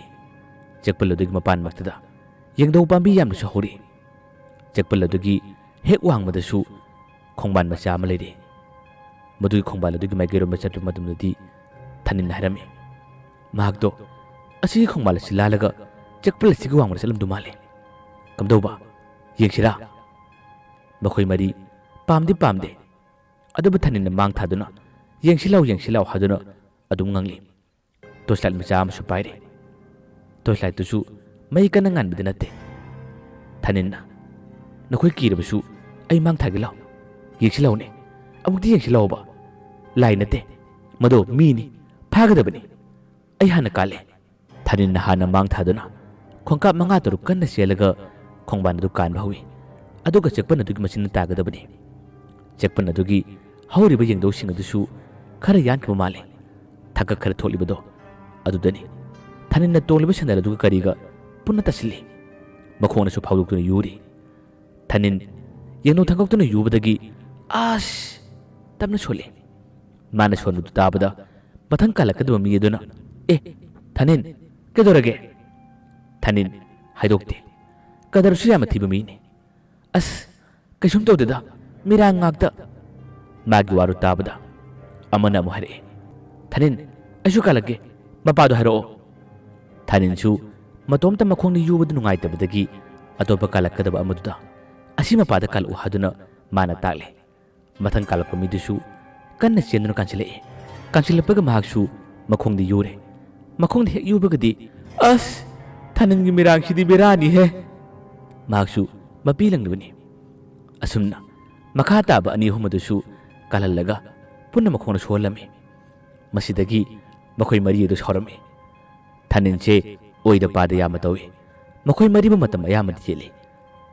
ꯆꯦꯛꯄꯜ ꯑꯗꯨꯒꯤ ꯃꯄꯥꯟꯃꯛꯇꯗ ꯌꯦꯡꯗꯧ ꯄꯥꯝꯕꯤ ꯌꯥꯝꯅꯁꯨ ꯍꯧꯔꯤ꯫ ꯆꯦꯛꯄꯜ ꯑꯗꯨꯒꯤ ꯍꯦꯛ ꯋꯥꯡꯃꯗꯁꯨ ꯈꯣꯡꯕꯥꯟ ꯃꯆꯥ ꯑꯃ ꯂꯩꯔꯤ꯫ ꯃꯗꯨꯒꯤ ꯈꯣꯡꯕꯥꯟ ꯑꯗꯨꯒꯤ ꯃꯥꯏꯀꯩꯔꯣꯝꯗ ꯆꯠꯄ ꯃꯇꯝꯗꯗꯤ ꯊꯥꯅꯤꯟꯅ ꯍꯥꯏꯔꯝꯃꯤ, ꯃꯍꯥꯛꯇꯣ ꯑꯁꯤꯒꯤ ꯈꯣꯡꯕꯥꯟ ꯑꯁꯤ ꯂꯥꯜꯂꯒ ꯆꯦꯛꯄꯜ ꯑꯁꯤꯒꯤ ꯋꯥꯡꯃꯗ ꯆꯠꯂꯝꯗꯧ ꯃꯥꯜꯂꯤ꯫ ꯀꯝꯗꯧꯕ? ꯌꯦꯡꯁꯤꯔꯥ? ꯃꯈꯣꯏ ꯃꯔꯤ ꯄꯥꯝꯗꯤ ꯄꯥꯝꯗꯦ꯫ ꯑꯗꯨꯕꯨ ꯊꯥꯅꯤꯟꯅ ꯃꯥꯡ ꯊꯥꯗꯨꯅ, "ꯌꯦꯡꯁꯤ ꯂꯥꯎ, ꯌꯦꯡꯁꯤ ꯂꯥꯎ" ꯍꯥꯏꯗꯨꯅ ꯑꯗꯨꯝ ꯉꯥꯡꯂꯤ꯫ ꯇꯣꯔꯆ ꯂꯥꯏꯠ ꯃꯆꯥ ꯑꯃꯁꯨ ꯄꯥꯏꯔꯤ꯫ ꯇꯣꯔꯆ ꯂꯥꯏꯠꯇꯨꯁꯨ ꯃꯩ ꯀꯟꯅ ꯉꯥꯟꯕꯗꯤ ꯅꯠꯇꯦ꯫ ꯊꯥꯅꯤꯟꯅ, "ꯅꯈꯣꯏ ꯀꯤꯔꯕꯁꯨ ꯑꯩ ꯃꯥꯡ ꯊꯥꯒꯦ ꯂꯥꯎ꯫ ꯌꯦꯡꯁꯤ ꯂꯥꯎꯅꯦ꯫ ꯑꯃꯨꯛꯇ ꯌꯦꯡꯁꯤ ꯂꯥꯎꯕ꯫ ꯂꯥꯏ ꯅꯠꯇꯦ, ꯃꯗꯣ ꯃꯤꯅꯤ꯫ ꯐꯥꯒꯗꯕꯅꯤ꯫ ꯑꯩ ꯍꯥꯟꯅ ꯀꯥꯜꯂꯦ"꯫ ꯊꯥꯅꯤꯟꯅ ꯍꯥꯟꯅ ꯃꯥꯡ ꯊꯥꯗꯨꯅ ꯈꯣꯡꯀꯥꯞ ꯃꯉꯥ ꯇꯔꯨꯛ ꯀꯟꯅ ꯆꯦꯜꯂꯒ ꯈꯣꯡꯕꯥꯟ ꯑꯗꯨ ꯀꯥꯟꯕ ꯍꯧꯏ꯫ ꯑꯗꯨꯒ ꯆꯦꯛꯄꯜ ꯑꯗꯨꯒꯤ ꯃꯆꯤꯟꯗ ꯇꯥꯒꯗꯕꯅꯤ꯫ ꯆꯦꯛꯄꯜ ꯑꯗꯨꯒꯤ ꯍꯧꯔꯤꯕ ꯌꯦꯡꯗꯧꯁꯤꯡ ꯑꯗꯨꯁꯨ ꯈꯔ ꯌꯥꯟꯈꯤꯕ ꯃꯥꯜꯂꯤ꯫ ꯊꯛꯀ ꯈꯔ ꯊꯣꯛꯂꯤꯕꯗꯣ ꯑꯗꯨꯗꯅꯤ꯫ ꯊꯥꯅꯤꯟꯅ ꯇꯣꯡꯂꯤꯕ ꯁꯦꯟꯗꯜ ꯑꯗꯨꯒ ꯀꯔꯤꯒ ꯄꯨꯟꯅ ꯇꯥꯁꯤꯜꯂꯤ꯫ ꯃꯈꯣꯡꯅꯁꯨ ꯐꯥꯎꯗꯣꯛꯇꯨꯅ ꯌꯨꯔꯤ꯫ ꯊꯥꯅꯤꯟ ꯌꯦꯡꯗꯧ ꯊꯥꯡꯒꯣꯛꯇꯨꯅ ꯌꯨꯕꯗꯒꯤ "ꯑꯁ!" ꯇꯞꯅ ꯁꯣꯜꯂꯤ꯫ ꯃꯥꯅ ꯁꯣꯟꯕꯗꯨ ꯇꯥꯕꯗ ꯃꯊꯪ ꯀꯥꯜꯂꯛꯀꯗꯕ ꯃꯤ ꯑꯗꯨꯅ, "ꯑꯦ, ꯊꯥꯅꯤꯟ, ꯀꯩꯗꯧꯔꯒꯦ?" ꯊꯥꯅꯤꯟ ꯍꯥꯏꯗꯣꯛꯇꯦ꯫ ꯀꯗꯔꯁꯨ ꯌꯥꯝꯅ ꯊꯤꯕ ꯃꯤꯅꯤ꯫ "ꯑꯁ, ꯀꯩꯁꯨꯝ ꯇꯧꯗꯦꯗ, ꯃꯤꯔꯥꯡ ꯉꯥꯛꯇ"꯫ ꯃꯥꯒꯤ ꯋꯥꯗꯨ ꯇꯥꯕꯗ ꯑꯃꯅ ꯑꯃꯨꯛ ꯍꯥꯏꯔꯛꯏ, "ꯊꯥꯅꯤꯟ, ꯑꯩꯁꯨ ꯀꯥꯜꯂꯛꯀꯦ, ꯃꯄꯥꯗꯣ ꯍꯥꯏꯔꯛꯑꯣ"꯫ ꯊꯥꯅꯤꯟꯁꯨ ꯃꯇꯣꯝꯇ ꯃꯈꯣꯡꯗ ꯌꯨꯕꯗꯨ ꯅꯨꯡꯉꯥꯏꯇꯕꯗꯒꯤ ꯑꯇꯣꯞꯄ ꯀꯥꯜꯂꯛꯀꯗꯕ ꯑꯃꯗꯨꯗ ꯑꯁꯤ ꯃꯄꯥꯗ ꯀꯥꯜꯂꯛꯎ ꯍꯥꯏꯗꯨꯅ ꯃꯥꯅ ꯇꯥꯛꯂꯦ꯫ ꯃꯊꯪ ꯀꯥꯜꯂꯛꯄ ꯃꯤꯗꯨꯁꯨ ꯀꯟꯅ ꯆꯦꯟꯗꯨꯅ ꯀꯥꯟꯁꯤꯜꯂꯛꯏ꯫ ꯀꯥꯟꯁꯤꯜꯂꯛꯄꯒ ꯃꯍꯥꯛꯁꯨ ꯃꯈꯣꯡꯗ ꯌꯨꯔꯦ꯫ ꯃꯈꯣꯡꯗ ꯍꯦꯛ ꯌꯨꯕꯒꯗꯤ, "ꯑꯁ, ꯊꯥꯅꯤꯟꯒꯤ ꯃꯤꯔꯥꯡꯁꯤꯗꯤ ꯕꯦꯔꯥꯅꯤꯍꯦ!" ꯃꯍꯥꯛꯁꯨ ꯃꯄꯤ ꯂꯪꯂꯤꯕꯅꯤ꯫ ꯑꯁꯨꯝꯅ ꯃꯈꯥ ꯇꯥꯕ ꯑꯅꯤ ꯑꯍꯨꯝ ꯑꯗꯨꯁꯨ ꯀꯥꯜꯍꯜꯂꯒ ꯄꯨꯟꯅ ꯃꯈꯣꯡꯗ ꯁꯣꯛꯍꯜꯂꯝꯃꯤ꯫ ꯃꯁꯤꯗꯒꯤ ꯃꯈꯣꯏ ꯃꯔꯤ ꯑꯗꯨ ꯁꯥꯎꯔꯝꯃꯤ꯫ ꯊꯥꯅꯤꯟꯁꯦ ꯑꯣꯏꯗ ꯄꯥꯗ ꯌꯥꯝꯅ ꯇꯧꯏ꯫ ꯃꯈꯣꯏ ꯃꯔꯤꯕꯨ ꯃꯇꯝ ꯑꯌꯥꯝꯕꯗ ꯌꯦꯠꯂꯤ꯫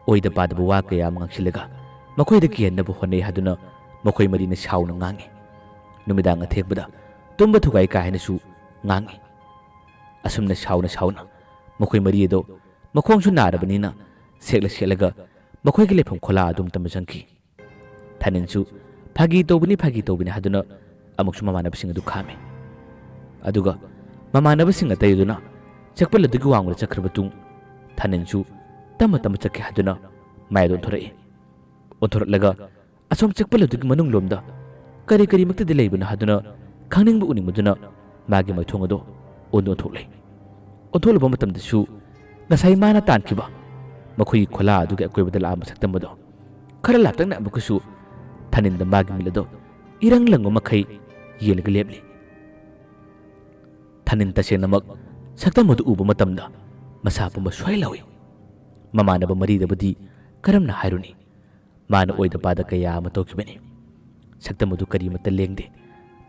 ꯑꯣꯏꯗ ꯄꯥꯗꯕ ꯋꯥ ꯀꯌꯥ ꯑꯃ ꯉꯥꯡꯁꯤꯜꯂꯒ ꯃꯈꯣꯏꯗ ꯀꯤꯍꯟꯅꯕ ꯍꯣꯠꯅꯩ ꯍꯥꯏꯗꯨꯅ ꯃꯈꯣꯏ ꯃꯔꯤꯅ ꯁꯥꯎꯅ ꯉꯥꯡꯏ꯫ ꯅꯨꯃꯤꯗꯥꯡ ꯑꯊꯦꯡꯕꯗ ꯇꯨꯝꯕ ꯊꯨꯒꯥꯏ ꯀꯥ ꯍꯥꯏꯅꯁꯨ ꯉꯥꯡꯏ꯫ ꯑꯁꯨꯝꯅ ꯁꯥꯎꯅ ꯁꯥꯎꯅ ꯃꯈꯣꯏ ꯃꯔꯤ ꯑꯗꯣ ꯃꯈꯣꯡꯁꯨ ꯅꯥꯔꯕꯅꯤꯅ ꯁꯦꯛꯂ ꯁꯦꯠꯂꯒ ꯃꯈꯣꯏꯒꯤ ꯂꯩꯐꯝ ꯈꯣꯂꯥ ꯑꯗꯨꯝ ꯇꯝꯕ ꯆꯪꯈꯤ꯫ ꯊꯥꯅꯤꯟꯁꯨ ꯐꯥꯒꯤ ꯇꯧꯕꯅꯤ, ꯐꯥꯒꯤ ꯇꯧꯕꯅꯤ ꯍꯥꯏꯗꯨꯅ ꯑꯃꯨꯛꯁꯨ ꯃꯃꯥꯟꯅꯕꯁꯤꯡ ꯑꯗꯨ ꯈꯥꯝꯃꯤ꯫ ꯑꯗꯨꯒ ꯃꯃꯥꯟꯅꯕꯁꯤꯡ ꯑꯇꯩ ꯑꯗꯨꯅ ꯆꯦꯛꯄꯜ ꯑꯗꯨꯒꯤ ꯋꯥꯡꯃꯗ ꯆꯠꯈ꯭ꯔꯕ ꯇꯨꯡ ꯊꯥꯅꯤꯟꯁꯨ ꯇꯞꯅ ꯇꯞꯅ ꯆꯠꯀꯦ ꯍꯥꯏꯗꯨꯅ ꯃꯥꯏ ꯑꯗꯨ ꯑꯣꯟꯊꯣꯔꯛꯏ꯫ ꯑꯣꯟꯊꯣꯔꯛꯂꯒ ꯑꯁꯣꯝ ꯆꯦꯛꯄꯜ ꯑꯗꯨꯒꯤ ꯃꯅꯨꯡ ꯂꯣꯝꯗ ꯀꯔꯤ ꯀꯔꯤꯃꯛꯇꯗꯤ ꯂꯩꯕꯅꯣ ꯍꯥꯏꯗꯨꯅ ꯈꯪꯅꯤꯡꯕ ꯎꯅꯤꯡꯕꯗꯨꯅ ꯃꯥꯒꯤ ꯃꯥꯏꯊꯣꯡ ꯑꯗꯨ ꯑꯣꯟ ꯑꯣꯟꯊꯣꯛꯂꯦ꯫ ꯑꯣꯟꯊꯣꯛꯂꯨꯕ ꯃꯇꯝꯗꯁꯨ ꯉꯁꯥꯏ ꯃꯥꯅ ꯇꯥꯟꯈꯤꯕ ꯃꯈꯣꯏꯒꯤ ꯈꯣꯂꯥ ꯑꯗꯨꯒꯤ ꯑꯀꯣꯏꯕꯗ ꯂꯥꯛꯑꯝꯕ ꯁꯛꯇꯝ ꯑꯗꯣ ꯈꯔ ꯂꯥꯞꯇꯛꯅ ꯑꯃꯨꯛꯀꯁꯨ ꯊꯥꯅꯤꯟꯗ ꯃꯥꯒꯤ ꯃꯤꯠ ꯑꯗꯣ ꯏꯔꯪ ꯂꯪꯕ ꯃꯈꯩ ꯌꯦꯡꯂꯒ ꯂꯦꯞꯂꯤ꯫ ꯊꯥꯅꯤꯟ ꯇꯁꯦꯡꯅꯃꯛ ꯁꯛꯇꯝ ꯑꯗꯨ ꯎꯕ ꯃꯇꯝꯗ ꯃꯁꯥ ꯄꯨꯝꯕ ꯁ꯭ꯋꯥꯏ ꯂꯥꯎꯏ꯫ ꯃꯃꯥꯟꯅꯕ ꯃꯔꯤꯗꯕꯨꯗꯤ ꯀꯔꯝꯅ ꯍꯥꯏꯔꯨꯅꯤ? ꯃꯥꯅ ꯑꯣꯏꯗ ꯄꯥꯗ ꯀꯌꯥ ꯑꯃ ꯇꯧꯈꯤꯕꯅꯤ꯫ ꯁꯛꯇꯝ ꯑꯗꯨ ꯀꯔꯤꯃꯠꯇ ꯂꯦꯡꯗꯦ꯫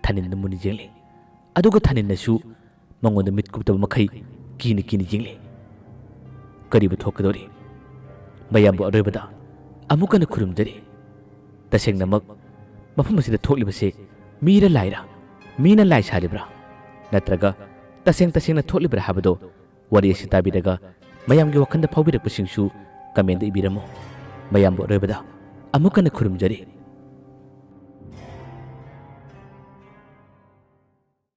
ꯊꯥꯅꯤꯟꯗ ꯃꯨꯟꯅ ꯌꯦꯡꯂꯤ꯫ ꯑꯗꯨꯒ ꯊꯥꯅꯤꯟꯅꯁꯨ ꯃꯉꯣꯟꯗ ꯃꯤꯠ ꯀꯨꯞꯇꯕ ꯃꯈꯩ ꯀꯤꯅ ꯀꯤꯅ ꯌꯦꯡꯂꯤ꯫ ꯀꯔꯤꯕꯨ ꯊꯣꯛꯀꯗꯧꯔꯤ? ꯃꯌꯥꯝꯕꯨ ꯑꯔꯣꯏꯕꯗ ꯑꯃꯨꯛ ꯍꯟꯅ ꯈꯨꯔꯨꯝꯖꯔꯤ꯫ ꯇꯁꯦꯡꯅꯃꯛ ꯃꯐꯝ ꯑꯁꯤꯗ ꯊꯣꯛꯂꯤꯕꯁꯦ ꯃꯤꯔ ꯂꯥꯏꯔ? ꯃꯤꯅ ꯂꯥꯏ ꯁꯥꯔꯤꯕ꯭ꯔꯥ? ꯅꯠꯇ꯭ꯔꯒ ꯇꯁꯦꯡ ꯇꯁꯦꯡꯅ ꯊꯣꯛꯂꯤꯕ꯭ꯔꯥ ꯍꯥꯏꯕꯗꯣ ꯋꯥꯔꯤ ꯑꯁꯤ ꯇꯥꯕꯤꯔꯒ ꯃꯌꯥꯝꯒꯤ ꯋꯥꯈꯜꯗ ꯐꯥꯎꯕꯤꯔꯛꯄꯁꯤꯡꯁꯨ ꯀꯃꯦꯟꯗ ꯏꯕꯤꯔꯝꯃꯨ꯫ ꯃꯌꯥꯝꯕꯨ ꯑꯔꯣꯏꯕꯗ ꯑꯃꯨꯛ ꯍꯟꯅ ꯈꯨꯔꯨꯝꯖꯔꯤ꯫